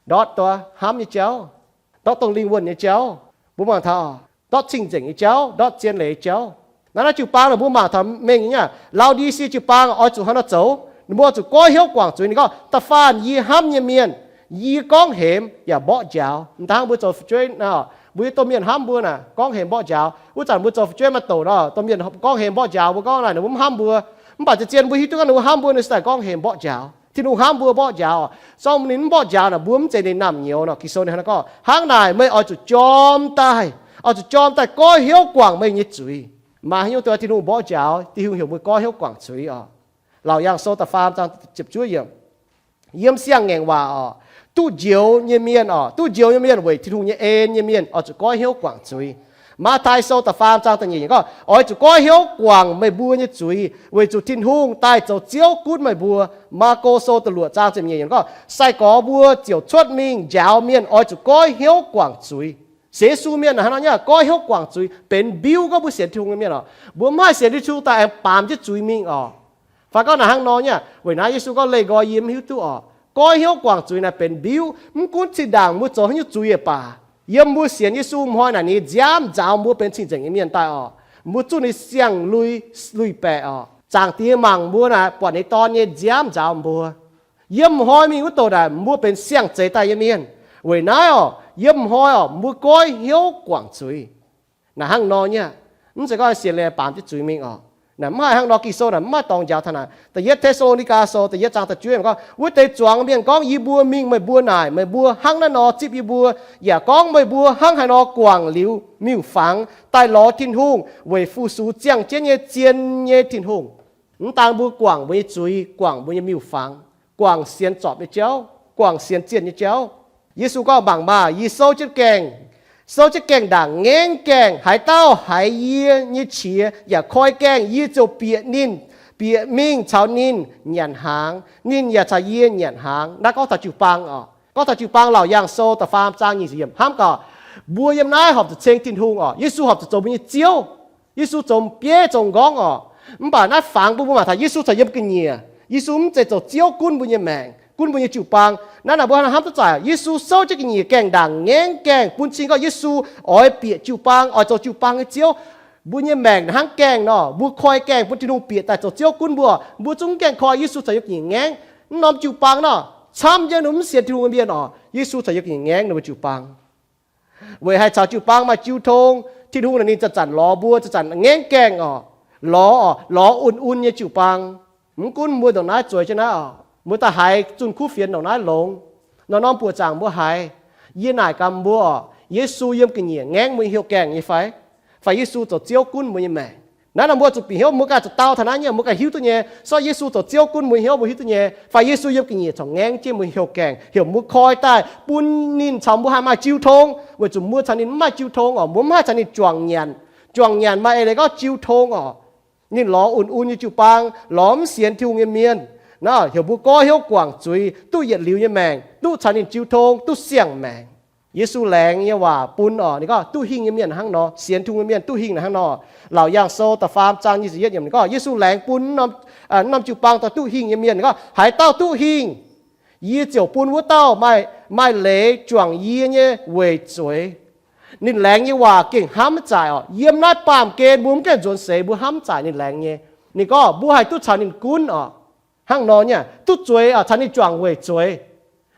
Ndortv dongh hnamv nyei jauv, ndortv dongh lingh wuonh nyei jauv, mbuo mangc taux ndortv cing-nzengc nyei jauv, ndortv zien leiz nyei jauv. Naaiv naaiv jiu-baang naaic mbuo mangc taux mengh nyei aqv. Lao^di^sie jiu-baang oix zuqc hnangv nor zoux. Ninh mbuo oix zuqc goiv hnyouv guangc zuiz. Ninh gorngv, da'faanh yie hnamv nyei mienh, yie gorngv hemx yaac mborqv njaaux. Mv daan mbuo zoux fu'jueiv nor, mbuo yiem domh mienh hnamv mbuo naaic gorngv hemx mborqv njaaux. Wuov zanc mbuo zoux fu'jueiv maaih doqc nor, domh mienh gorngv hemx mborqv njaaux, mbuo gorngv naaic ninh mbuo mv hnamv mbuo. Mv baac zien-zien mbuo hiuv duqv gorngv ninh mbuo hnamv mbuo, ninh se daaih gorngv hemx mborqv njaaux. Tin-Hungh hnamv mbuo mborqv njaaux. Sorng ninh mv mborqv njaaux naaic, mbuo mv zeiz ninh naamh nyouz nor. Ging-Sou ninh hnangv nor gorngv, hnangv naaic meih oix zuqc jorm daaih, oix zuqc jorm daaih goiv hnyouv guangc meih nyei zuiz. Maaih haaix nyungc duqv Tin-Hungh mborqv njaaux? Tin-Hungh heuc mbuo goiv hnyouv guangc zuiz oc. Laauc Yaangh Sou da'faam zaang ziepc juov yiemc. Yiem siang-ngaengc waac oc, duqv njoux nyei mienh oc, duqv njoux nyei mienh weic Tin-Hungh nyei en nyei mienh oix zuqc goiv hnyouv guangc zuiz. Matv^tai Sou da'faam zaang da'nyeic yiemc gorngv, oix zuqc goiv hnyouv guangc meih mbuo nyei zuiz, weic zuqc Tin-Hungh daaih zoux Ziouv gunv meih mbuo. Maako Sou da'luoqc zaang ziepc nyeic yiemc gorngv, sai-gorx mbuo ziouc cuotv mingh njaaux mienh oix zuqc goiv hnyouv guangc zuiz. Sienx Yesu mienh hnangv nor nyei, goiv hnyouv guangc zuiz, benx mbiuv gorngv mbuo sienx Tin-Hungh nyei mienh oc. Mbuo mv haih sienx Yesu daaih aengx baamz jienv zuiz mingh oc. Fai gorngv naaic hnangv nor nyei, weic naaiv Yesu gorngv leih nqoi yie mv hiuv duqv oc. Goiv hnyouv guangc zuiz naaic benx mbiuv. Mv gunv zinh ndaangc mbuo zoux haaix nyungc zuiz yaac baac, yiem mbuo sienx Yesu hnoi naaic ninh nziaamv nzaaux mbuo benx cing-nzengc nyei mienh daaih oc. Mbuo zuqc ninh siang-lui, lui-baeqc oc. Zaangc Diex mangc mbuo naaic buatc ninh Dorn nyei nziaamv nzaaux mbuo. Yiem hnoi mingh wuov douc naaic mbuo benx siang-zeix daaih nyei mienh. Weic naaiv oc, yiem hnoi oc, mbuo goiv hnyouv guangc zuiz. Naaic hnangv nor nyei, mv zeiz gorngv sienx liuz baamz jienv zuiz mingh oc. Naaic mv haih hnangv nor. Ging-Sou naaic mv maaih dorngx njaaux taux naaic. Da'yietv Te^saa^lo^ni^gaa Sou da'yietv zaang da'juov yiemc gorngv, wuov deix zuangx mienh gorngv yie mbuo mingh meih mbuo naaic, meih mbuo hnangv naaiv nor zipv yie mbuo, yaac gorngv meih mbuo hnangv haaix nor guangc liuz miuc-fangx daaih lorz Tin-Hungh weic fu-sux ziangh jienv nyei zien nyei Tin-Hungh. Mv daan mbuo guangc mbuo nyei zuiz, guangc mbuo nyei miuc-fangx, guangc sienx zorpc nyei jauv, guangc sienx zienh nyei jauv. Yesu gorngv, mangc maah! Yie souv jienv gaengh, souv jienv gaengh ndaangc ngaengv gaengh. Haaix dauh haiz yie nyei qiex yaac koi gaengh, yie ziouc bieqc ninh, bieqc mingh caux ninh nyanc hnaangx, ninh yaac caux yie nyanc hnaangx. Naaiv gorngv taux jiu-baang oc. Gorngv taux jiu-baang, Laauc Yaangh Sou da'faam zaang nyic ziepc yiemc hnamv gaax, mbuo yiem naaiv horpc zuqc ceng Tin-Hungh oc. Yesu horpc zuqc zoux mbuo nyei Ziouv. Yesu zoux bieiv zoux m'nqorngv oc. Mv baac naaiv fangx bun mbuo mangc taux Yesu caux yiem ga'nyiec. Yesu mv zeiz zoux Ziouv gunv mbuo nyei maengc, gunv mbuo nyei jiu-baang. Naaiv naaic mbuo hnamv duqv zaaic, Yesu souv jienv ga'nyiec gaengh ndaangc ngaengv gaengh bun cing gorngv Yesu oix bieqc jiu-baang, oix zoux jiu-baang nyei Ziouv. Mbuo nyei maengc hnangv gaengh nor, mbuo koi gaengh bun Tin-Hungh bieqc daaih zoux Ziouv gunv mbuo. Mbuo zungv gaengh koi Yesu caux yiem ga'nyiec ngaengv. Mv norm jiu-baang nor, camv jienv mv sienx Tin-Hungh nyei mienh oc, Yesu caux yiem ga'nyiec ngaengv ninh mbuo jiu-baang. Weic haih caux jiu-baang maaih jiu tong. Tin-Hungh naaic ninh zanc-zanc lorz mbuo, zanc-zanc ngaengv gaengh oc, lorz oc, lorz un-un nyei jiu-baang. Mv gunv mbuo ndongc naaiv zueiz jienv naaiv oc, mbuo daaih haiz zunh kuv fienx ndongc naaiv longx, norm-norm buoqc zaangc mbuo haiz. Yie naaic gaax mbuo oc, Yesu yiem ga'nyiec ngaengv mbuo nyei hnyouv gaengh nyei fai? Fai Yesu zoux Ziouv gunv mbuo nyei maengc? Naaiv nor mbuo zuqc bieqc hnyouv, mbuo ganh zuqc dau taux naaiv nyei, mbuo ganh hiuv duqv nyei. Sortv Yesu zoux Ziouv gunv mbuo nyei hnyouv, mbuo hiuv duqv nyei. Fai Yesu yiem ga'nyiec corc ngaengv jienv mbuo nyei hnyouv gaengh, heuc mbuo koi daaih bun ninh caux mbuo haih maaih jiu tong, weic zuqc mbuo caux ninh mv maaih jiu tong oc, mbuo mv haih caux ninh juangc nyanc. Juangc nyanc maaih eix leiz gorngv jiu tong oc. Ninh lorz un-un nyei jiu-baang, lorz mv sienx Tin-Hungh nyei mienh. Naaiv heuc mbuo goiv hnyouv guangc zuiz, duqv yietc liuz nyei maengc, duqv caux ninh jiu tong, duqv siang-maengc. Yesu laengz nyei waac bun oc, ninh gorngv duqv hingh nyei mienh hnangv nor, sienx Tin-Hungh nyei mienh duqv hingh hnangv nor. Laauc Yaangh Sou da'faam zaang nyic ziepc yietv yiemc ninh gorngv, Yesu laengz bun norm, norm jiu-baang daaih duqv hingh nyei mienh, ninh gorngv, haaix dauh duqv hingh, yie ziouc bun wuov dauh maaih, maaih leiz juangc yie nyei weic zueiz. Ninh laengz nyei waac gengh hnamv maiv zaaic oc. Yiem naaiv baamh gen mbuo mv gaengh nzuonx seix mbuo hnamv maiv zaaic ninh laengz nyei. Ninh gorngv mbuo haih duqv caux ninh gunv oc. Hnangv nor nyei, duqv zueiz oc, caux ninh juangc weic zueiz.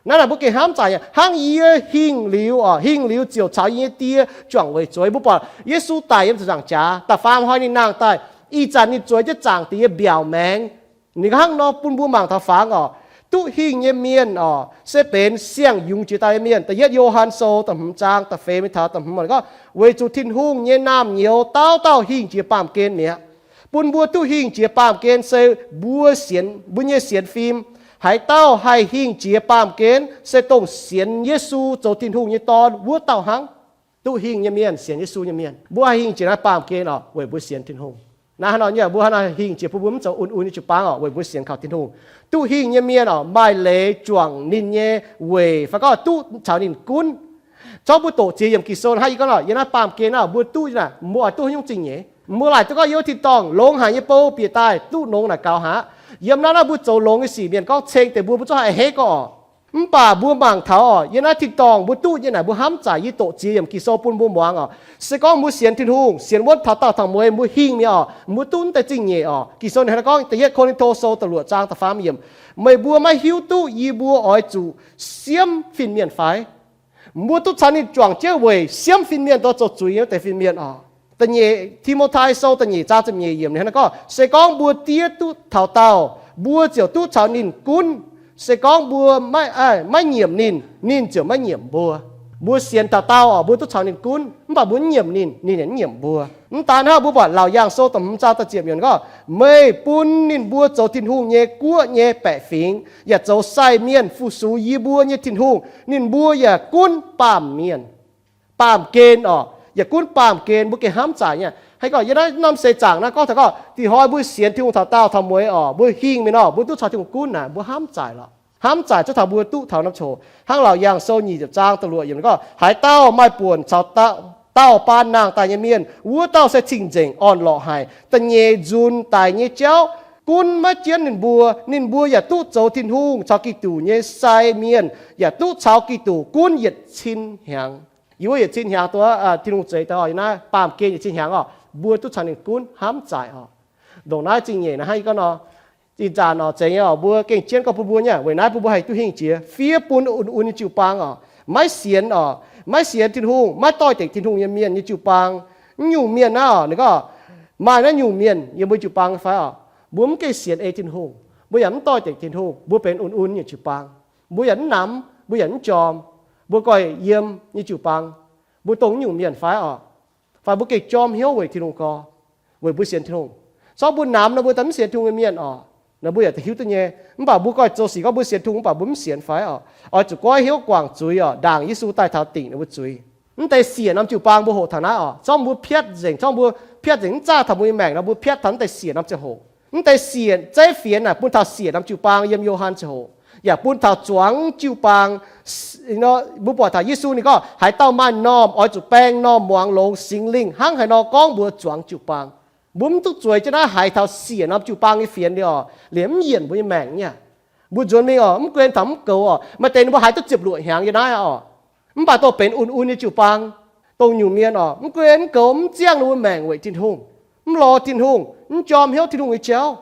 Naaiv naaic mbuo gengh hnamv maiv zaaic nyei, hnangv yie hingh liuz oc, hingh liuz ziouc caux yie nyei Die juangc weic zueiz. Mbuo buatc Yesu daic yiem ziepc nzaangc jaax, da'faam hnoi ninh nangh daaih, ih zanc ninh zueiz jienv Zaangc Diex nyei mbiaauc maengx. Ninh hnangv nor bun mbuo mangc taux fangx oc. Duqv hingh nyei mienh oc, se benx siang-yungz jiex daaih nyei mienh. Da'yietv Yo^han Sou da'hmz zaang da'feix mingh taux da'hmz gorngv, weic zuqc Tin-Hungh nyei naamh nyouz dauh dauh hingh jiex baamh gen mi'aqv. Bun mbuo duqv hingh jiex baamh gen se mbuo sienx, mbuo nyei sienx fim. Haaix dauh haih hingh jiex baamh gen se dongh sienx Yesu zoux Tin-Hungh nyei Dorn wuov dauh hnangv. Duqv hingh nyei mienh, sienx Yesu nyei mienh, mbuo haih hingh jiex naaiv baamh gen oc, weic mbuo sienx Tin-Hungh. Naaiv hnangv nor nyei, mbuo hnangv naaiv hingh jiex bun mbuo mv zoux un-un nyei jiu-baang oc, weic mbuo sienx kaux Tin-Hungh. Duqv hingh nyei mienh oc, maaih leiz juangc ninh nyei weic fai gorngv duqv caux ninh gunv. Zorqv mbuo doqc ziex yiemc Ging-Sou hnangv yie gorngv nor, yiem naaiv baamh gen naaiv mbuo duqv naaic, mbuo oix duqv haaix nyungc zingh nyeic? Mbuo laaic duqv gorngv yiem tin-dorngh longx haic nyei bou bieqc daaih duqv nongx naaic gaux haic. Yiem naaiv naaiv mbuo zoux longx nyei sic mienh gorngv ceng deix mbuo, mbuo zungv haih a'hneiv gorngv oc. Mv baac mbuo mangc taux oc, yiem naaiv tin-dorngh mbuo duqv nyei naaic mbuo hnamv zaaic. Yie doqc ziex yiemc Ging-Sou bun mbuo muangx oc. Se gorngv mbuo sienx Tin-Hungh, sienx wuonv taux daauh tangx mueiz, mbuo hingh mi'aqv oc, mbuo duqv deix zingh nyeic oc. Ging-Sou ninh hnangv naaiv gorngv, Da'yietv Ko^lin^to Sou da'luoqc zaang da'faam yiemc, meih mbuo maiv hiuv duqv yie mbuo oix zuqc siemv fin-mienh fai? Mbuo duqv caux ninh juangc jienv weic siemv fin-mienh, dongh zoux zuiz nyei wuov deix fin-mienh oc. Da'nyeic Ti^mo^tai Sou da'nyeic zaang ziepc nyeic yiemc ninh hnangv naaiv gorngv, se gorngv mbuo diev duqv taux daauh, mbuo ziouc duqv caux ninh gunv. Se gorngv mbuo maiv, maiv nyiemc ninh, ninh ziouc maiv nyiemc mbuo. Mbuo sienx taux daauh oc, mbuo duqv caux ninh gunv, mv baac mbuo mv nyiemc ninh, ninh yaac mv nyiemc mbuo. Mv daan hnangv, mbuo buatc Laauc Yaangh Sou da'hmz zaang da'ziepc yiemc gorngv, meih bun ninh mbuo zoux Tin-Hungh nyei guoqv nyei baeqc fingx, yaac zoux sai mienh fu-sux yie mbuo nyei Tin-Hungh. Ninh mbuo yaac gunv baamh mienh, baamh gen oc, yaac gunv baamh gen. Mbuo gengh hnamv zaaic nyei. Haaix gorngv yiem naaiv norm seix zaangc naaiv gorngv taux gorngv, da'nyeic hnoi mbuo sienx Tin-Hungh taux daauh taux mueiz oc, mbuo hingh mingh nor, mbuo duqv caux Tin-Hungh gunv naaic, mbuo hnamv zaaic lorqc. Hnamv zaaic cuotv taux mbuo duqv taux norm coc. Hnangv Laauc Yaangh Sou nyic ziepc zaang da'luoqc yiemc gorngv, haaix dauh maaih buonc caux daauh, daauh baan nangh daaih nyei mienh, wuov dauh se cing-nzengc orn-lorqc haic. Da'nyeic nzunc daic nyei jauv gunv maiv jienv ninh mbuo, ninh mbuo yaac duqv zoux Tin-Hungh caux Giduc nyei sai mienh, yaac duqv caux Giduc gunv yietc cin hnyangx. Yie mbuo yietc cin hnyangx duqv Tin-Hungh zeix daaih oc, yiem naaiv baamh gen yietc cin hnyangx oc, mbuo duqv caux ninh gunv, hnamv zaaic oc. Ndongc naaiv zingh nyeic naaiv hnangv yie gorngv nor, ih zanc oc, zeiz nyei oc, mbuo gengh jienv gorngv bun mbuo nyei, weic naaiv bun mbuo haih duqv hingh jiex fiev bun un-un nyei jiu-baang oc. Maiv sienx oc, maiv sienx Tin-Hungh, maiv doix-dekc Tin-Hungh nyei mienh nyei jiu-baang. Mv nyungc mienh naaiv oc, ninh gorngv maaih naaiv nyungc mienh yiem mbuo jiu-baang fai oc, mbuo mv gengh sienx ei Tin-Hungh, mbuo yaac mv doix-dekc Tin-Hungh, mbuo benx un-un nyei jiu-baang. Mbuo yaac mv namx, mbuo yaac mv jorm, mbuo goiv yiem nyei jiu-baang, mbuo dongh mv nyungc mienh fai oc. Fai mbuo gengh jorm hnyouv weic Tin-Hungh gorx, weic mbuo sienx Tin-Hungh. Corc mbuo namx nor mbuo daaih mv sienx Tin-Hungh nyei mienh oc, nor mbuo yaac hiuv duqv nyei. Mv baac mbuo goiv zoux sic gorngv mbuo sienx Tin-Hungh, mv baac mbuo mv sienx fai oc, oix zuqc goiv hnyouv guangc zuiz oc, ndaangc Yesu daaih taux dingc ninh mbuo zuiz. Mv deix siec norm jiu-baang mbuo hoqc taux naaiv oc, corc mbuo piatv nzengc, corc mbuo piatv nzengc mv zaah taux mbuo nyei maengc nor, mbuo piatv taux mv deix siec norm ziangh hoc. Mv deix siec zeiv fienx naaic bun taux siec norm jiu-baang yiem Yo^han ziangh hoc, yaac bun taux zuangx jiu-baang. Mbuo buatc taux Yesu ninh gorngv, haaix dauh maaih m'normh oix zuqc baeng m'normh muangx longx Singx Lingh hnangv haaix nor gorngv mbuox zuangx jiu-baang. Mbuo mv duqv zueiz jienv naaiv haiz taux siec norm jiu-baang nyei fienx liuz oc, liemh mv yienc mbuo nyei maengc nyei. Mbuo nzuonx mingh oc, mv guen taux mv goux oc, maaih deix ninh mbuo haiz duqv ziepc luoqc hnyangx yiem naaiv oc. Mv baac dongh benx un-un nyei jiu-baang, dongh nyungc mienh oc, mv guen mv goux mv ziangh ninh mbuo maengc weic Tin-Hungh, mv lorz Tin-Hungh, mv jorm hnyouv Tin-Hungh nyei jauv.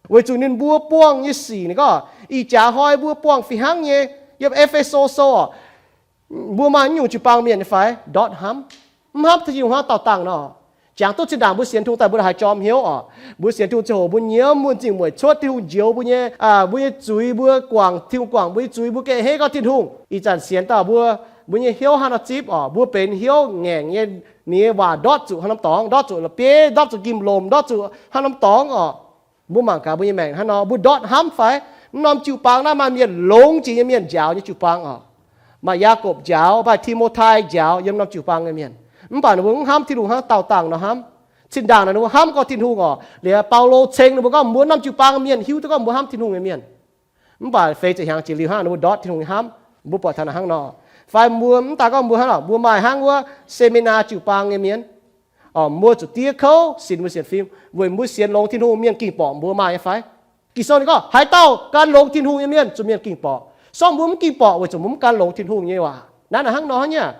Weic zuqc ninh mbuo buangh nyei sic ninh gorngv, ih jaax hnoi mbuo buangh fih hnangv nyei. Yiem E^fe^so Sou oc, mbuo maaih mv nyungc jiu-baang mienh nyei fai? Ndortv hnamv, mv hnamv Tin-Hungh hnangv daauh dangh nor. Jangx duqv zinh ndaangc mbuo sienx Tin-Hungh daaih mbuo haih jorm hnyouv oc. Mbuo sienx Tin-Hungh ziangh hoc mbuo nyiemv wuonh zingh mueic cuotv, Tin-Hungh njoux mbuo nyei, mbuo nyei zuiz, mbuo guangc Tin-Hungh guangc mbuo nyei zuiz, mbuo gengh a'hneiv gorngv Tin-Hungh. Ih zanc sienx dauh mbuo, mbuo nyei hnyouv hnangv nor zipv oc, mbuo benx hnyouv ngaengc nyei. Ninh nyei waac ndortv zuqc hnangv norm dorngx, ndortv zuqc la'bieiv, ndortv zuqc njimv-lomc, ndortv zuqc hnangv norm dorngx oc. Mbuo mangc gaax mbuo nyei maengc hnangv nor, mbuo ndortv hnamv fai? Mv norm jiu-baang naaiv maaih mienh longx jiex nyei mienh njaaux nyei jiu-baang oc. Maaih Yaagorpc njaaux, maaih Ti^mo^tai njaaux yiem norm jiu-baang nyei mienh. Mv baac ninh mbuo mv hnamv Tin-Hungh hnangv daauh dangh nor hnamv. Zinh ndaangc naaic ninh mbuo hnamv gorngv Tin-Hungh oc. Liuz Baulo ceng ninh mbuo gorngv mbuo norm jiu-baang mienh hiuv duqv gorngv mbuo hnamv Tin-Hungh nyei mienh. Mv baac feix ziepc hnyangx jiex liuz hnangv ninh mbuo ndortv Tin-Hungh nyei hnamv. Mbuo buatc taux naaic hnangv nor. Fai mbuo mv daaih gorngv mbuo hnangv oc, mbuo maaih hnangv wuov seminar jiu-baang nyei mienh oc, mbuo zuqc diev kouv sin mbuo sienx fim weic mbuo sienx longx Tin-Hungh, mienh ging borqc mbuo maaih nyei fai? Ging-Sou ninh gorngv haaix dauh gan longx Tin-Hungh nyei mienh zuqc mienh ging borqc. Sorng mbuo mv ging borqc weic zuqc mbuo mv gan longx Tin-Hungh nyei waac. Naaiv naaic hnangv nor nyei.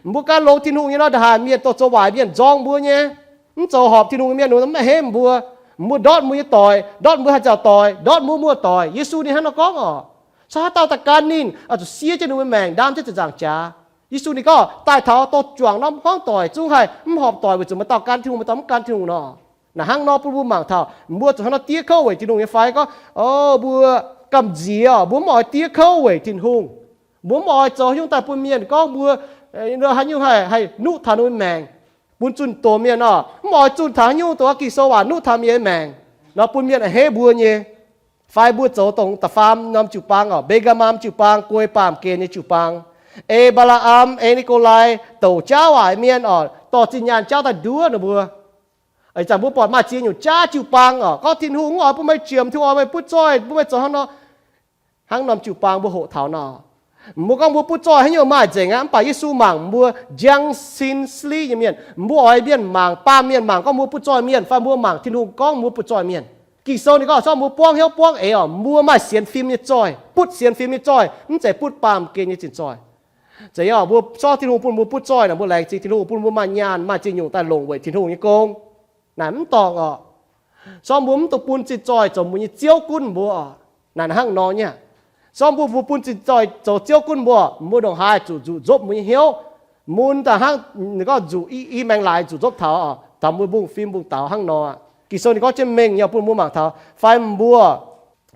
Mbuo gan longx Tin-Hungh nyei nor, ndongc haaix mienh dongh zoux waaic mienh nzorng mbuo nyei, mv zoux horpc Tin-Hungh nyei mienh, ninh mbuo mv a'hneiv mbuo. Mbuo ndortv mbuo nyei doic, ndortv mbuo haaix nzauc doic, ndortv mbuo muoz-doic. Yesu ninh hnangv nor gorngv oc. Corc haaix dauh daaih gan ninh, oix zuqc siev jienv ninh mbuo maengc, ndaam jienv ziepc nzaangc jaax. Yesu ninh gorngv daaih taux dongh juangc norm hmuangv doic zungv haih mv horpc doic weic zuqc maaih dauh gan Tin-Hungh, maaih dauh mv gan Tin-Hungh nor. Naaic hnangv nor bun mbuo mangc taux mbuo zuqc hnangv nor diev kouv weic Tin-Hungh nyei fai? Gorngv, o, mbuo gamh nziex oc. Mbuo mv oix diev kouv weic Tin-Hungh. Mbuo mv oix zoux haaix nyungc daaih bun mienh gorngv mbuo haaix nyungc haih, haih nuqv taux ninh mbuo maengc, bun zunh doz mienh oc. Mv oix zunh taux haaix nyungc dongh Ging-Sou waac nuqv taux mienh nyei maengc nor bun mienh a'hneiv mbuo nyei. Fai mbuo zoux dongh da'faam norm jiu-baang oc, Mbe^gaa^mam jiu-baang, guei baamh gen nyei jiu-baang. E^mbaa^laa^am, E^ni^go^lai, douc jaav waaic mienh oc, dorh zinh nyaanh jauv daaih nduov ninh mbuo. Ih zanc mbuo buatc maaih ziex nyungc jaav jiu-baang oc, gorngv Tin-Hungh mv oix bun meih qiemx, Tin-Hungh oix meih butv zoih, bun meih zoux hnangv nor. Hnangv norm jiu-baang mbuo hoqc taux nor, mbuo gorngv mbuo butv zoih haaix nyungc maaih nzengc aqv. Mv baac Yesu mangc mbuo njang sin sliv nyei mienh. Mbuo oix mienh mangc, baamh mienh mangc gorngv mbuo butv zoih mienh, fai mbuo mangc Tin-Hungh gorngv mbuo butv zoih mienh. Ging-Sou ninh gorngv corc mbuo buangv hnyouv buangv eix oc, mbuo maaih sienx fim nyei zoih, butv sienx fim nyei zoih, mv zeiz butv baamh gen nyei zinh zoih. Zeiz oc, mbuo corc Tin-Hungh bun mbuo butv zoih naaic, mbuo laengz zingh Tin-Hungh bun mbuo maaih nyaanh, maaih ziex nyungc daaih longc weic Tin-Hungh nyei gong. Naaic mv dorngc oc. Corc mbuo mv dungx bun zinh zoih zoux mbuo nyei ziouv gunv mbuo oc. Naaic hnangv nor nyei. Corc mbuo, mbuo bun zinh zoih zoux ziouv gunv mbuo, mbuo ndongc haaix zuqc nzuqc nzopv mbuo nyei hnyouv. Mun daaih hnangv ninh gorngv nzuqc i, i maengx laaix zuqc nzopv taux oc, taux mbuo mbungv fim mbungv daux hnangv nor. Ging-Sou ninh gorngv jienv mengh nyei bun mbuo mangc taux. Fai mbuo,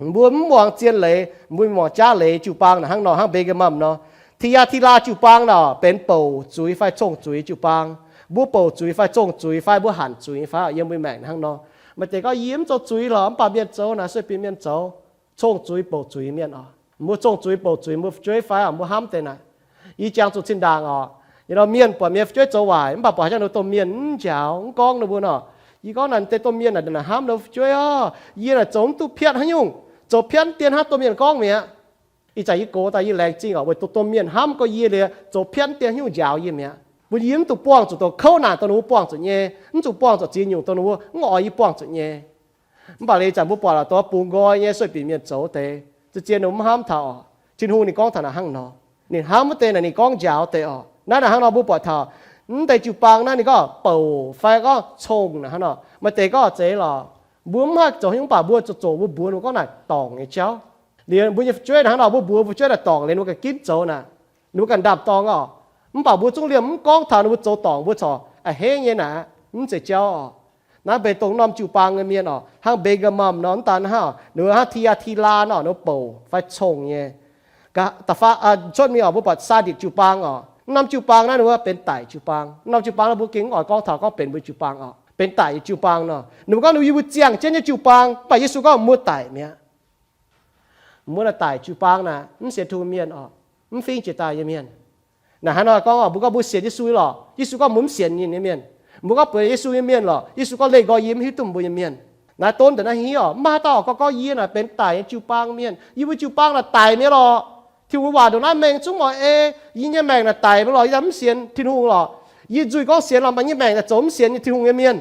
mbuo mv muangx zien leiz, mbuo muangx jaav leiz jiu-baang naaic hnangv nor, hnangv Mbe^gaa^mam nor. Ti^aa^ti^laa jiu-baang naaic benx bouc zuiz fai cong-zuiz jiu-baang. Mbuo bouc zuiz fai cong-zuiz fai mbuo hanc zuiz fai yiem mbuo maengc hnangv nor. Maaih deix gorngv, yie mv zoux zuiz lorqc, mv baac mienh zoux naaic, sueih bieqc mienh zoux. Cong-zuiz bouc zuiz mienh oc. Mbuo cong-zuiz bouc zuiz mbuo fu'jueiv fai mbuo hnamv deix naaic. Yie jangx zuqc zinh ndaangc oc, yie nor mienh buatc mienh fu'jueiv zoux waaic mv baac buatc haaix nyungc domh mienh mv njaaux, mv gorngv ninh mbuo nor. Yie gorngv naaic deix domh mienh naaic hnamv ninh fu'jueiv oc, yie naaic zoux mv duqv piatv haaix nyungc, zoux piatv mv dien hnangv domh mienh gorngv mi'aqv. Ih zanc yie gox daaih yie laengz zingh oc, weic zuqc domh mienh hnamv gorngv yie liuz zoux piatv mv dien haaix nyungc njaaux yie mi'aqv. Mbuo yie mv zuqc buangh zuqc dongh kouv naanc dongh ninh mbuo buangh zuqc nyei, mv zuqc buangh zuqc ziex nyungc dongh ninh mbuo mv oix yie buangh zuqc nyei. Mv baac liuz ih zanc mbuo buatc lorqc, dongh bungx nqoi nyei sueih bieqc mienh zoux deix, zien-zien ninh mv hnamv taux oc. Tin-Hungh ninh gorngv taux naaic hnangv nor. Ninh hnamv wuov deix naaic ninh gorngv njaaux deix oc. Naaiv naaic hnangv nor mbuo buatc taux mv deix jiu-baang naaiv ninh gorngv bouc fai gorngv cong naaic hnangv nor. Maaih deix gorngv zeiz lorqc, mbuo mv haih zoux haaix nyungc mv baac mbuo zoux zoqc mbuo mbuox ninh mbuo gorngv naaic dorngc nyei jauv. Liuz mbuo nyei fu'jueiv naaic hnangv nor mbuo mbuox fu'jueiv naaic dorngc liuz ninh mbuo ganh ginv zoux naaic, ninh mbuo ganh ndaamv-dorng oc. Mv baac mbuo zungv liemh mv gorngv taux ninh mbuo zoux dorngc mbuo corc a'hneiv nyei naaic, mv zeiz jauv oc. Naaiv benx dongh norm jiu-baang nyei mienh oc, hnangv Mbe^gaa^mam nor, mv daan hnangv, ninh mbuo hnangv Ti^aa^ti^laa nor, ninh mbuo bouc fai cong nyei. Da'faam cuotv mingh oc, mbuo buatc Saaditc jiu-baang oc. Norm jiu-baang naaiv ninh mbuo benx daic jiu-baang. Norm jiu-baang naaiv mbuo gengh mv oix gorngv taux gorngv benx mbuo jiu-baang oc, benx daic nyei jiu-baang nor. Ninh mbuo gorngv ninh mbuo yie mbuo ziangh jienv nyei jiu-baang, mv baac Yesu gorngv mbuo daic mi'aqv. Mbuo naaic daic jiu-baang naaic, mv sienx Tin-Hungh mienh oc, mv fingx jiex daaih nyei mienh. Naaic hnangv nor gorngv oc, mbuo gorngv mbuo sienx Yesu lorqc, Yesu gorngv mbuo mv sienx ninh nyei mienh. Mbuo gorngv benx Yesu nyei mienh lorqc, Yesu gorngv leih nqoi yie mv hiuv duqv mbuo nyei mienh. Naaiv donv deix naaiv hingv oc, mv maaih haaix dauh gorngv, gorngv yie naaic benx daic nyei jiu-baang mienh, yie mbuo jiu-baang naaic daic mi'aqv lorqc. Tin-Hungh waac ndongc naaiv mengh zungv oix ei, yie nyei maengc naaic daic mi'aqv lorqc, yie mv sienx Tin-Hungh lorqc. Yie nzuih gorngv sienx lorqc, mv baac yie nyei maengc naaic zoux mv sienx Tin-Hungh nyei mienh.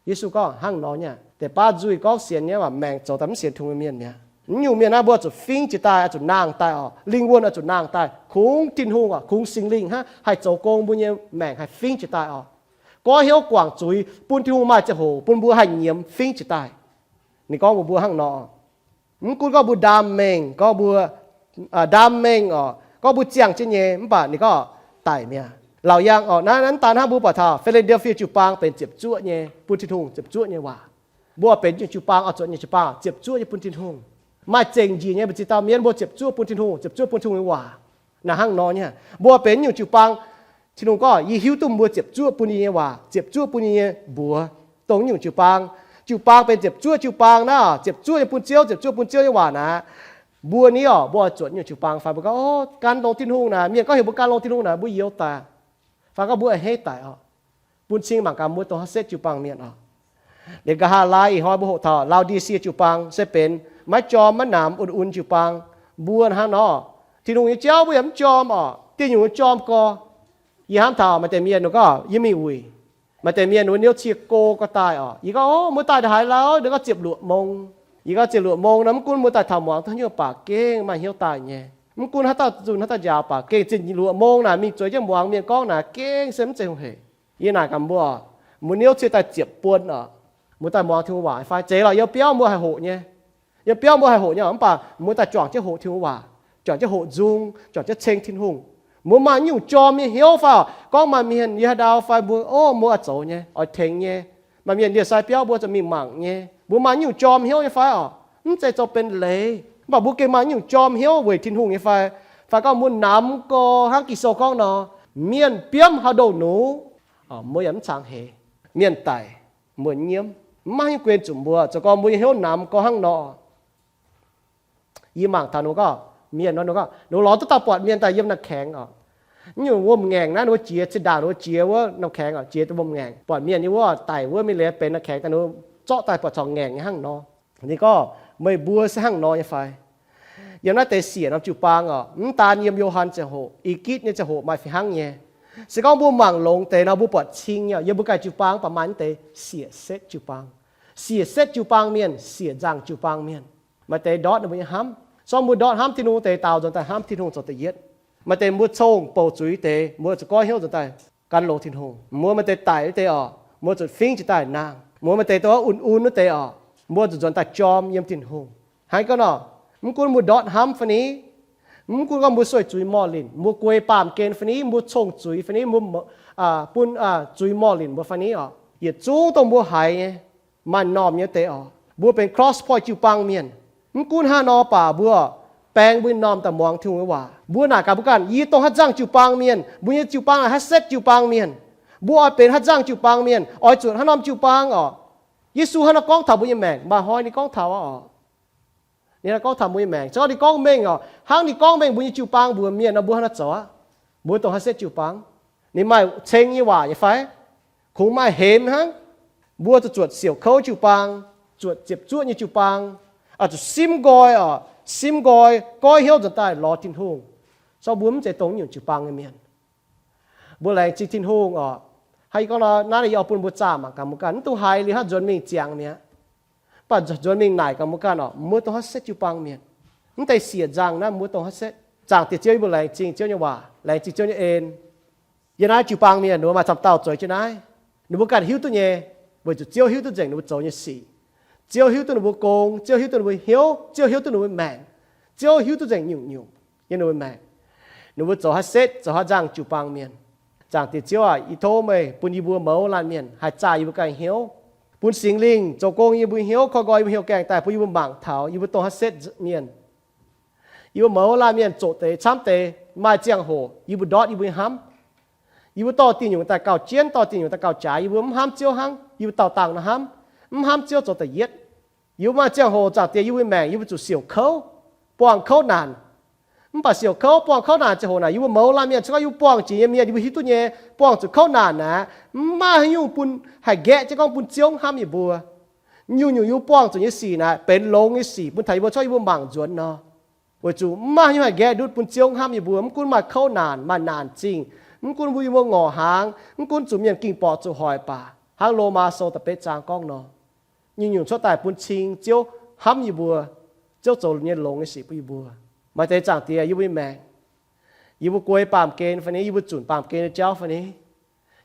Yesu gorngv hnangv nor nyei, deix baav nzuih gorngv sienx nyei, mv baac maengc zoux daaih mv sienx Tin-Hungh nyei mienh mi'aqv. Nyungc mienh naaiv mbuo zuqc fingx jiex daaih, zuqc nangh daaih oc, lingh wuonh zuqc nangh daaih, kungx Tin-Hungh oc, kungx Singx Lingh hnangv haih zoux gong, mbuo nyei maengc haih fingx jiex daaih oc. Goiv hnyouv guangc zuiz, bun Tin-Hungh maaih ziangh hoc bun mbuo haih nyiemz fingx jiex daaih. Ninh gorngv mbuox mbuo hnangv nor. Mv gunv gorngv mbuo ndaam mengh, gorngv mbuo ndaam mengh oc, gorngv mbuo ziangh jienv nyei, mv baac ninh gorngv daic mi'aqv. Laauc yaangh oc, naaiv, naaiv daan hnangv mbuo buatc taux Fi^laa^del^fia jiu-baang benx ziepc zuoqv nyei, bun Tin-Hungh ziepc zuoqv nyei waac. Mbuo benx nyungc jiu-baang oix zuotc nyei jiu-baang ziepc zuoqv nyei bun Tin-Hungh. Maaih zengc njiec nyei mbu'ziex dauh mienh mbuo ziepc zuoqv bun Tin-Hungh, ziepc zuoqv bun Tin-Hungh nyei waac. Naaic hnangv nor nyei, mbuo benx nyungc jiu-baang, Tin-Hungh gorngv, yie hiuv duqv mbuo ziepc zuoqv bun yie nyei waac, ziepc zuoqv bun yie nyei mbuox. Dongh nyungc jiu-baang, jiu-baang benx ziepc zuoqv jiu-baang naaiv, ziepc zuoqv nyei bun Ziouv, ziepc zuoqv bun Ziouv nyei waac naaic. Mbuo ni oc, mbuo oix zuotc nyungc jiu-baang fai mbuo gorngv, o, gan longx Tin-Hungh naaic, mienh gorngv heuc mbuo gan longx Tin-Hungh naaic, mbuo youz daic. Fai gorngv mbuo a'hneiv daic oc. Bun cing mangc gaax mbuo dongh haaix setv jiu-baang mienh oc. Liuz nqa'haav laai ih hnoi mbuo hoqc taux Lao^di^sie jiu-baang se benx maiv jorm maiv namx un-un jiu-baang. Mbuo hnangv nor, Tin-Hungh nyei jauv mbuo yaac mv jorm oc, dieh nyungc nyei jorm gorx. Yie hnamv taux maaih deix mienh ninh gorngv yie mingh wuic, maaih deix mienh ninh mbuo niouv cie go gorx daaih oc. Yie gorngv, o, mbuo daaih ndongc haaix lauh? Ninh gorngv ziepc luoqc mong. Yie gorngv ziepc luoqc mong nor, mv gunv mbuo daaih taux muangx duqv haaix nyungc baac gengh maaih hnyouv daaih nyei. Mv gunv haaix dauh zunh haaix dauh njaaux baac gengh ziepc luoqc mong naaic mingh zueiz jienv muangx mienh gorngv naaic gengh se mv zeiz hungh heic. Yie naaic gaax mbuo, mbuo niouv cie daaih ziepc buonc oc, mbuo daaih muangx Tin-Hungh waac fai? Zeiz lorqc, yiem biauv mbuo haih hoqc nyei. Yiem biauv mbuo haih hoqc nyei, mv baac mbuo daaih juangc jienv hoqc Tin-Hungh waac, juangc jienv hoqc nzung, juangc jienv ceng Tin-Hungh. Mbuo maaih nyungc jorm nyei hnyouv fai oc? Gorngv maaih mienh yiem haaix ndau fai mbuo, o, mbuo oix zoux nyei, oix tengx nyei. Maaih mienh ndie-sai biauv mbuo zuqc mingh mangc nyei. Mbuo maaih nyungc jorm hnyouv nyei fai oc? Mv zeiz zoux benx leiz. Baac mbuo gengh maaih nyungc jorm hnyouv weic Tin-Hungh nyei fai? Fai gorngv mbuo namx gorx hnangv Ging-Sou gorngv nor, mienh biomv haaix ndoh nux, mbuo yaac mv cangx heix. Mienh daic, mbuo nyiemv, mv maaih haaix nyungc guen zuqc mbuo. Zoux gorngv mbuo nyei hnyouv namx gorx hnangv nor. Yie mangc taux ninh mbuo gorngv, mienh nor, ninh mbuo gorngv ninh mbuo lorz duqv dauh buatc mienh daaih yiem naaiv kaengx oc. Nyungc wuom-ngaengc naaiv ninh mbuo jiex, zinh ndaangc ninh mbuo jiex wuov naaiv kaengx oc, jiex wuom-ngaengc, buatc mienh nyei wuov daic wuov, mingh liuz benx naaiv kaengx daaih, ninh mbuo zorqv daaih buatc corc ngaengc nyei hnangv nor. Ninh gorngv, meih mbuo se hnangv nor nyei fai? Yiem naaiv deix siec norm jiu-baang oc, mv daan yiem Yo^han ziangh hoc, I^gitv nyei ziangh hoc maaih fih hnangv nyei. Se gorngv mbuo mangc longx deix nor, mbuo buatc cing nyei, yiem mbuo ganh jiu-baang baac maaih naaiv deix siec setv jiu-baang. Siec setv jiu-baang mienh, siec nzangc jiu-baang mienh. Maaih deix ndortv ninh mbuo nyei hnamv. Sorng mbuo ndortv hnamv Tin-Hungh deix daaux nzuonx daaih hnamv Tin-Hungh zoux da'yietv. Maaih deix mbuo cong-bouc zuiz deix, mbuo zuqc goiv hnyouv nzuonx daaih gan longx Tin-Hungh. Mbuo maaih deix daic wuov deix oc, mbuo zuqc fingv jiez daaih nangh. Mbuo maaih deix dongh wuov un-un wuov deix oc, mbuo zuqc nzuonx daaih jorm yiem Tin-Hungh. Hnangv gorngv nor, mv gunv mbuo ndortv hnamv fai ni, mv gunv gorngv mbuo sueih zuiz morh linc, mbuo guei baamh gen fai ni, mbuo cong-zuiz fai ni, mbuo bun zuiz morh linc mbuo fai ni oc, yietc zungv dongh mbuo haiz nyei, maaih m'normh nyei wuov deix oc, mbuo benx Crosspointe jiu-baang mienh. Mv gunv hnangv nor baac mbuo baeng mbuo m'normh daaih muangx Tin-Hungh nyei waac. Mbuo naaic gaax mbuo ganh, yie dongh haaix nzangc jiu-baang mienh, mbuo nyei jiu-baang naaic haaix setv jiu-baang mienh. Mbuo oix benx haaix nzangc jiu-baang mienh, oix zuotc haaix norm jiu-baang oc. Yesu hnangv naaiv gorngv taux mbuo nyei maengc, maaih hnoi ninh gorngv taux oc. Ninh hnangv gorngv taux mbuo nyei maengc, se gorngv ninh gorngv mengh oc, hnangv ninh gorngv mengh mbuo nyei jiu-baang mbuox mienh nor, mbuo hnangv naaiv zoux aqv. Mbuo dongh haaix setv jiu-baang? Ninh maaih ceng nyei waac nyei fai? Kungx maaih hemx hnangv. Mbuo zuqc zuotc siouc kouv jiu-baang, zuotc ziepc zuoqv nyei jiu-baang, zuqc simv nqoi oc, simv nqoi goiv hnyouv nzuonx daaih lorz Tin-Hungh. Sorng mbuo mv zeiz dongh nyungc jiu-baang nyei mienh. Mbuo laengz zingh Tin-Hungh oc. Hnangv yie gorngv nor, naaiv yie oix bun mbuo zaah mangc gaax mbuo ganh, mv dungx haiz liuz hnangv nzuonx mingh ziangx mi'aqv. Mv baac nzuonx mingh naaic gaax mbuo ganh oc, mbuo dongh haaix setv jiu-baang mienh? Mv deix siec nzangc naaiv mbuo dongh haaix setv? Zaangc Diex Ziouv, yie mbuo laengz zingh Ziouv nyei waac, laengz zingh Ziouv nyei en. Yiem naaiv jiu-baang mienh ninh mbuo maaih camv dauh zueiz jienv naaiv. Ninh mbuo ganh hiuv duqv nyei, weic zuqc Ziouv hiuv duqv nzengc ninh mbuo zoux nyei sic. Ziouv hiuv duqv ninh mbuo gong, Ziouv hiuv duqv ninh mbuo hnyouv, Ziouv hiuv duqv ninh mbuo maengc. Ziouv hiuv duqv nzengc nyungc-nyungc nyei ninh mbuo maengc. Ninh mbuo zoux haaix setv, zoux haaix nzangc jiu-baang mienh. Zaangc Diex Ziouv aac, yie tov meih bun yie mbuo mouz laanh mienh haih zaah yie mbuo ganh hnyouv, bun Singx Lingh zoux gong yie mbuo hnyouv, koi nqoi yie mbuo hnyouv gaengh daaih bun yie mbuo mangc taux yie mbuo dongh haaix setv mienh. Yie mbuo mouz laanh mienh zoqc deix camv deix, maaih ziangh hoc yie mbuo ndortv yie mbuo nyei hnamv. Yie mbuo dorh diuh nyungc daaih gauh jienv, dorh diuh nyungc daaih gauh jaaix, yie mbuo mv hnamv Ziouv hnangv yie mbuo daauh dangh nor hnamv, mv hnamv Ziouv zoux da'yietv. Yie mbuo maaih ziangh hoc zaangc Diex yie mbuo maengc yie mbuo zuqc siouc kouv, buangh kouv naanc. Mv baac siouc kouv, buangh kouv naanc ziangh hoc naaic, yie mbuo mouz laanh mienh, se gorngv yie mbuo buangh jiex nyei mienh, yie mbuo hiuv duqv nyei, buangh zuqc kouv naanc naaic, mv maaih haaix nyungc bun haih nqaeqv jienv gorngv bun Ziouv hnamv yie mbuo. Nyungc-nyungc yie mbuo buangh zuqc nyei sic naaic benx longx nyei sic bun taux yie mbuo, corc yie mbuo mangc nzuonx nor. Weic zuqc mv maaih haaix nyungc haih nqaeqv ndutv bun Ziouv hnamv yie mbuo, mv gunv maaih kouv naanc, maaih naanc zingh, mv gunv mbuo yie mbuo ngorc hnaangx, mv gunv zuqc mienh ging borqc zuqc hoic baac, hnangv Lomaa Sou da'betv zaang gorngv nor, nyungc-nyungc cuotv daaih bun cing Ziouv hnamv yie mbuo, Ziouv zoux nyei longx nyei sic bun yie mbuo. Maaih deix zaangc Diex yie mbuo nyei maengc, yie mbuo guei baamh gen fai ni, yie mbuo zunc baamh gen nyei jauv fai ni,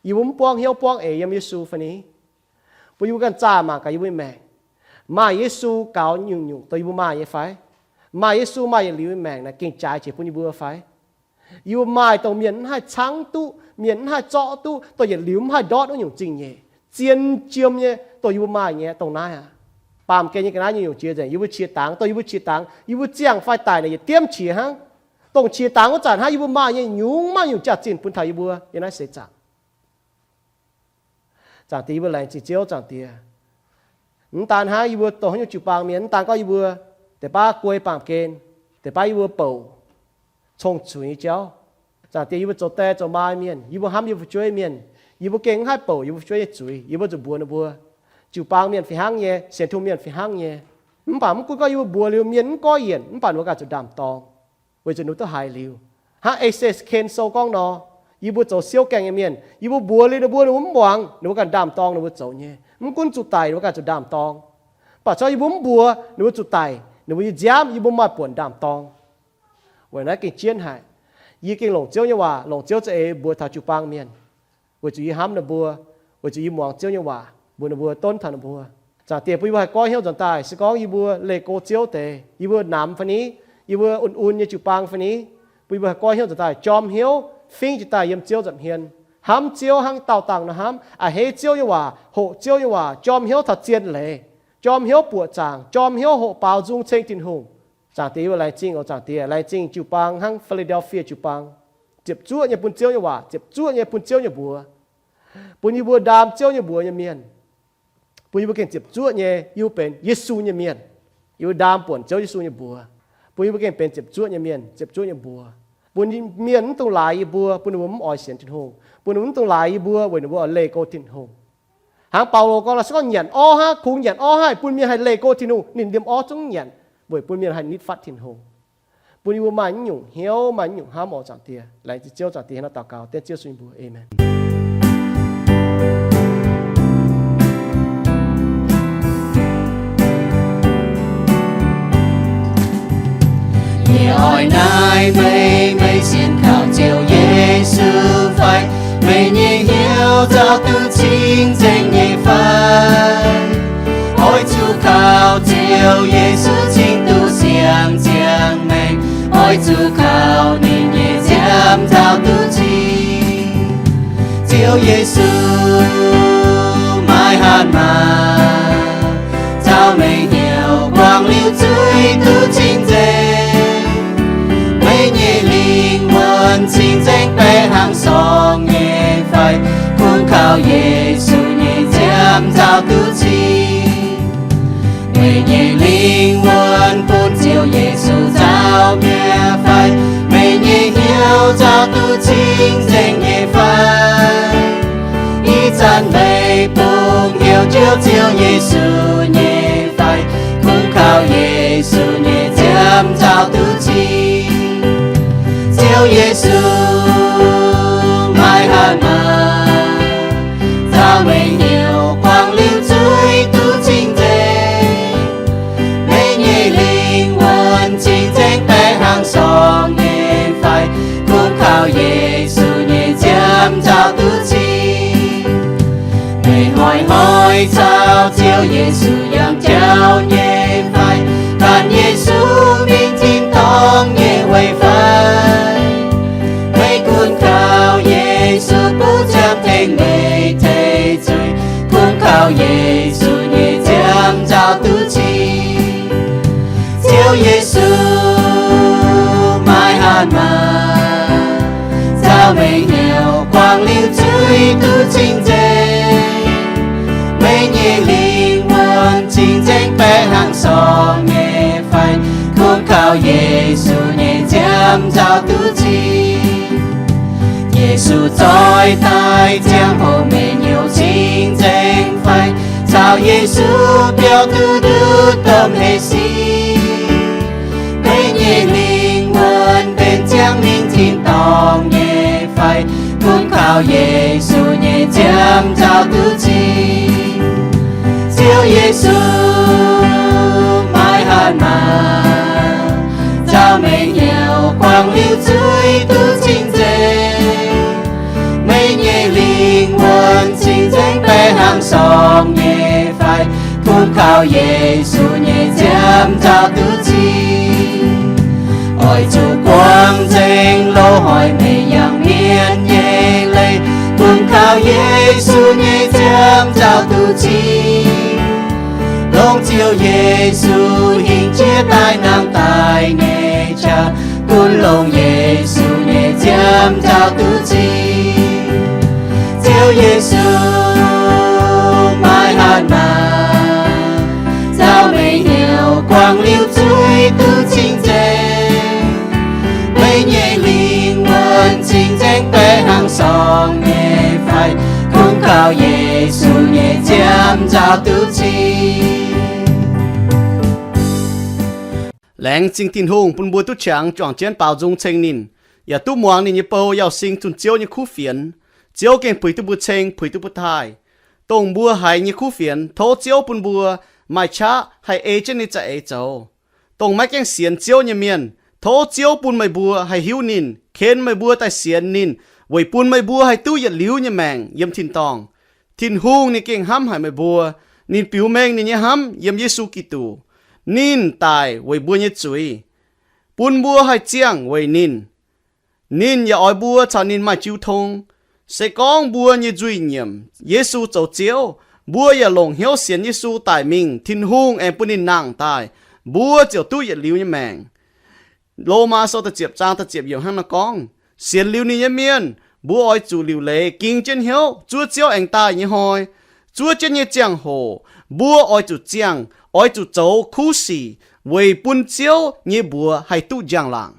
yie mbuo mv buangv hnyouv buangv eix yiem Yesu fai ni, bun yie mbuo ganh zaah mangc gaax yie mbuo nyei maengc. Maaih Yesu gaux nyungc-nyungc dongh yie mbuo maaih nyei fai? Maaih Yesu maaih yietc liuz nyei maengc naaic gengh jaaix jiex bun yie mbuo fai? Yie mbuo maaih dongh mienh mv haih caangv duqv, mienh mv haih zorqv duqv, dongh yietc liuz mv haih ndortv wuov nyungc zingh nyeic, zien jiem nyei dongh yie mbuo maaih nyei dongh naaiv aqv. Baamh gen nyei ga'naaiv nyungc-nyungc jiex nzengc, yie mbuo qiex dangx, dongh yie mbuo qiex dangx, yie mbuo ziangh fai daic naaic yietc diemv qiex hnangv. Dongh qiex dangx wuov zanc hnangv yie mbuo maaih nyei nyungc maiv nyungc jaax-zinh bun taux yie mbuo yiem naaiv seix zaangc. Zaangc Diex, yie mbuo laengz zingh Ziouv, Zaangc Diex. Mv daan hnangv yie mbuo dongh haaix nyungc jiu-baang mienh, mv daan gorngv yie mbuo deix baav guei baamh gen, deix baav yie mbuo bouc cong-zuiz nyei jauv. Zaangc Diex, yie mbuo zoux die zoux maa mienh, yie mbuo hnamv yie mbuo fu'jueiv mienh, yie mbuo gengh mv haih bouc yie mbuo fu'jueiv nyei zuiz, yie mbuo zuqc mbuox ninh mbuo, jiu-baang mienh fih hnangv nyei, sienx Tin-Hungh mienh fih hnangv nyei. Mv baac mv gunv gorngv yie mbuo mbuox liuz mienh mv goiv yienc, mv baac ninh mbuo ganh zuqc ndaam-dorng, weic zuqc ninh mbuo duqv haiz liuz. Hnangv Ezekien Sou gorngv nor, yie mbuo zoux siouv gaengh nyei mienh, yie mbuo mbuox liuz ninh mbuo, ninh mbuo mv muangx, ninh mbuo ganh ndaam-dorng ninh mbuo zoux nyei. Mv gunv zuqc daic ninh mbuo ganh zuqc ndaam-dorng. Mv baac corc yie mbuo mv mbuox, ninh mbuo zuqc daic, ninh mbuo nyei nziaamv yie mbuo maaih buonc ndaam-dorng. Weic naaiv gengh jienv haic. Yie gengh longc Ziouv nyei waac, longc Ziouv za'eix mbuox taux jiu-baang mienh, weic zuqc yie hnamv ninh mbuo, weic zuqc yie muangx Ziouv nyei waac mbuox ninh mbuo, donv taux ninh mbuo. Zaangc Diex, bun yie mbuo haih goiv hnyouv nzuonx daaih, se gorngv yie mbuo leih go Ziouv deix, yie mbuo namx fai ni, yie mbuo un-un nyei jiu-baang fai ni, bun yie mbuo haih goiv hnyouv nzuonx daaih jorm hnyouv, fingv jiez daaih yiem Ziouv nza'hmien, hnamv Ziouv hnangv daauh dangh nor hnamv, a'hneiv Ziouv nyei waac, hoqc Ziouv nyei waac, jorm hnyouv taux zien leiz, jorm hnyouv buoqc zaangc, jorm hnyouv hoqc baaux nzung ceng Tin-Hungh. Zaangc Diex, yie mbuo laengz zingh oc. Zaangc Diex, laengz zingh jiu-baang hnangv Fi^laa^delv^fie jiu-baang, ziepc zuoqv nyei bun Ziouv nyei waac, ziepc zuoqv nyei bun Ziouv nyei mbuox, bun yie mbuo ndaam Ziouv nyei mbuox nyei mienh, bun yie mbuo gengh ziepc zuoqv nyei, yie mbuo benx Yesu nyei mienh. Yie mbuo ndaam buonc Ziouv Yesu nyei mbuox, bun yie mbuo gengh benx ziepc zuoqv nyei mienh, ziepc zuoqv nyei mbuox, bun mienh mv dungx laaix yie mbuo, bun ninh mbuo mv oix sienx Tin-Hungh, bun ninh mbuo mv dungx laaix yie mbuo weic ninh mbuo oix leih go Tin-Hungh. Hnangv Baulo gorngv, la'sic gorngv nyanc orv aqv, kungx nyanc orv aqv, bun mienh haih leih go Tin-Hungh, ninh liemh orv zungv nyanc weic bun mienh haih nitv fatv Tin-Hungh, bun yie mbuo maaih naaiv nyungc hnyouv, maaih naaiv nyungc hnamv oc. Zaangc Diex, laengz zingh Ziouv. Zaangc Diex, hnangv naaiv daux gaux dengv Ziouv Yesu nyei mbuox. Aamen. Yie oix naaiv meih, meih sienx kaux Ziouv Yesu fai? Meih nyei hnyouv nzauh duqv cing-nzengc nyei fai? Oix zuqc kaux Ziouv Yesu cingx duqv siang-ziangh maengc. Oix zuqc kaux ninh nyei nziaamv nzauh duqv cing. Ziouv Yesu, maiv hatc maaz, nzauh meih hnyouv guangc liuz zuiz duqv cing-nzengc. Meih nyei lingh wuonh cing-nzengc baeqc hnangv sorng nyei fai? Kungx kaux Yesu nyei nziaamv nzauh duqv cing. Meih nyei lingh wuonh bun Ziouv Yesu nzauh mi'aqv fai? Meih nyei hnyouv nzauh duqv cing-nzengc nyei fai? Ih zanc meih bungx heuc Ziouv, Ziouv Yesu nyei fai? Kungx kaux Yesu nyei nziaamv nzauh duqv cing. Ziouv Yesu, maiv hatc maaz, nzauh meih hnyouv guangc liuz zuiz duqv cing-nzengc. Meih nyei lingh wuonh cing-nzengc baeqc hnangv sorng nyei fai? Kungx kaux Yesu nyei nziaamv nzauh duqv cing. Meih hnoi-hnoi caux Ziouv Yesu yangh jauv nyei fai? Gan Yesu mingh tin-dorngh nyei weic fai? Meih gunv kaux Yesu buov ziangh tengx meih tei zuiz. Kungx kaux Yesu nyei nziaamv nzauh duqv cing. Ziouv Yesu, maiv hatc maaz, nzauh meih hnyouv guangc liuz zuiz duqv cing-nzengc. Meih nyei lingh wuonh cing-nzengc baeqc hnangv sorng nyei fai? Kungx kaux Yesu nyei nziaamv nzauh duqv cing. Yesu zoih daaih ziangh hoc meih hnyouv cing-nzengc fai? Caux Yesu biaux duqv ndutv domh hleix sic. Meih nyei lingh wuonh benx ziangh mingh tin-dorngh nyei fai? Kungx kaux Yesu nyei nziaamv nzauh duqv cing. Ziouv Yesu, maiv hatc maaz, nzauh meih hnyouv guangc liuz zuiz duqv cing-nzengc. Meih nyei lingh wuonh cing-nzengc baeqc hnangv sorng nyei fai? Kungx kaux Yesu nyei nziaamv nzauh duqv cing. Oix zuqc guangc nzengc loz-hnoi meih yangh mienv nyei leiz, kungx kaux Yesu nyei nziaamv nzauh duqv cing. Longc Ziouv Yesu hingh jiex daaih nangh daaih nyei qaqv, gunv longc Yesu nyei nziaamv nzauh duqv cing. Ziouv Yesu, maiv hatc maaz, nzauh meih hnyouv guangc liuz zuiz duqv cing-nzengc. Meih nyei lingh wuonh cing-nzengc baeqc hnangv sorng nyei fai? Kungx kaux Yesu nyei nziaamv nzauh duqv cing. Laengz zingh Tin-Hungh bun mbuo duqv qangx juangc jienv baaux nzung ceng ninh, yaac duqv muangx ninh nyei bou yauz sing zunh Ziouv nyei kuv fienx. Ziouv gengh puix duqv mbuo ceng, puix duqv mbuo taaih. Dongh mbuo haiz nyei kuv fienx, tov Ziouv bun mbuo maaih qaqv haih ei jienv ninh za'eix zoux. Dongh maiv gaengh sienx Ziouv nyei mienh, tov Ziouv bun meih mbuo haih hiuv ninh, ken meih mbuo daaih sienx ninh, weic bun meih mbuo haih duqv yietc liuz nyei maengc yiem tin-dorngh. Tin-Hungh ninh gengh hnamv haic meih mbuo. Ninh biux mengh ninh nyei hnamv yiem Yesu Giduc. Ninh daic weic mbuo nyei zuiz, bun mbuo haih ziangh weic ninh. Ninh yaac oix mbuo caux ninh maaih jiu tong. Se gorngv mbuo nyei nzuih nyiemc Yesu zoux Ziouv, mbuo yaac longc hnyouv sienx Yesu daic mingh, Tin-Hungh aengx bun ninh nangh daaih. mbuo ziouc duqv yietc liuz nyei maengc. Lomaa Sou da'ziepc zaang da'ziepc yiemc hnangv naaiv gorngv, sienx liuz ninh nyei mienh, mbuo oix zuqc liuc leiz ging jienv hnyouv zuov Ziouv aengx daaih nyei hnoi. Zuov jienv nyei ziangh hoc mbuo oix zuqc ziangh, oix zuqc zoux kuv sic weic bun Ziouv nyei mbuox haih duqv njang-laangc.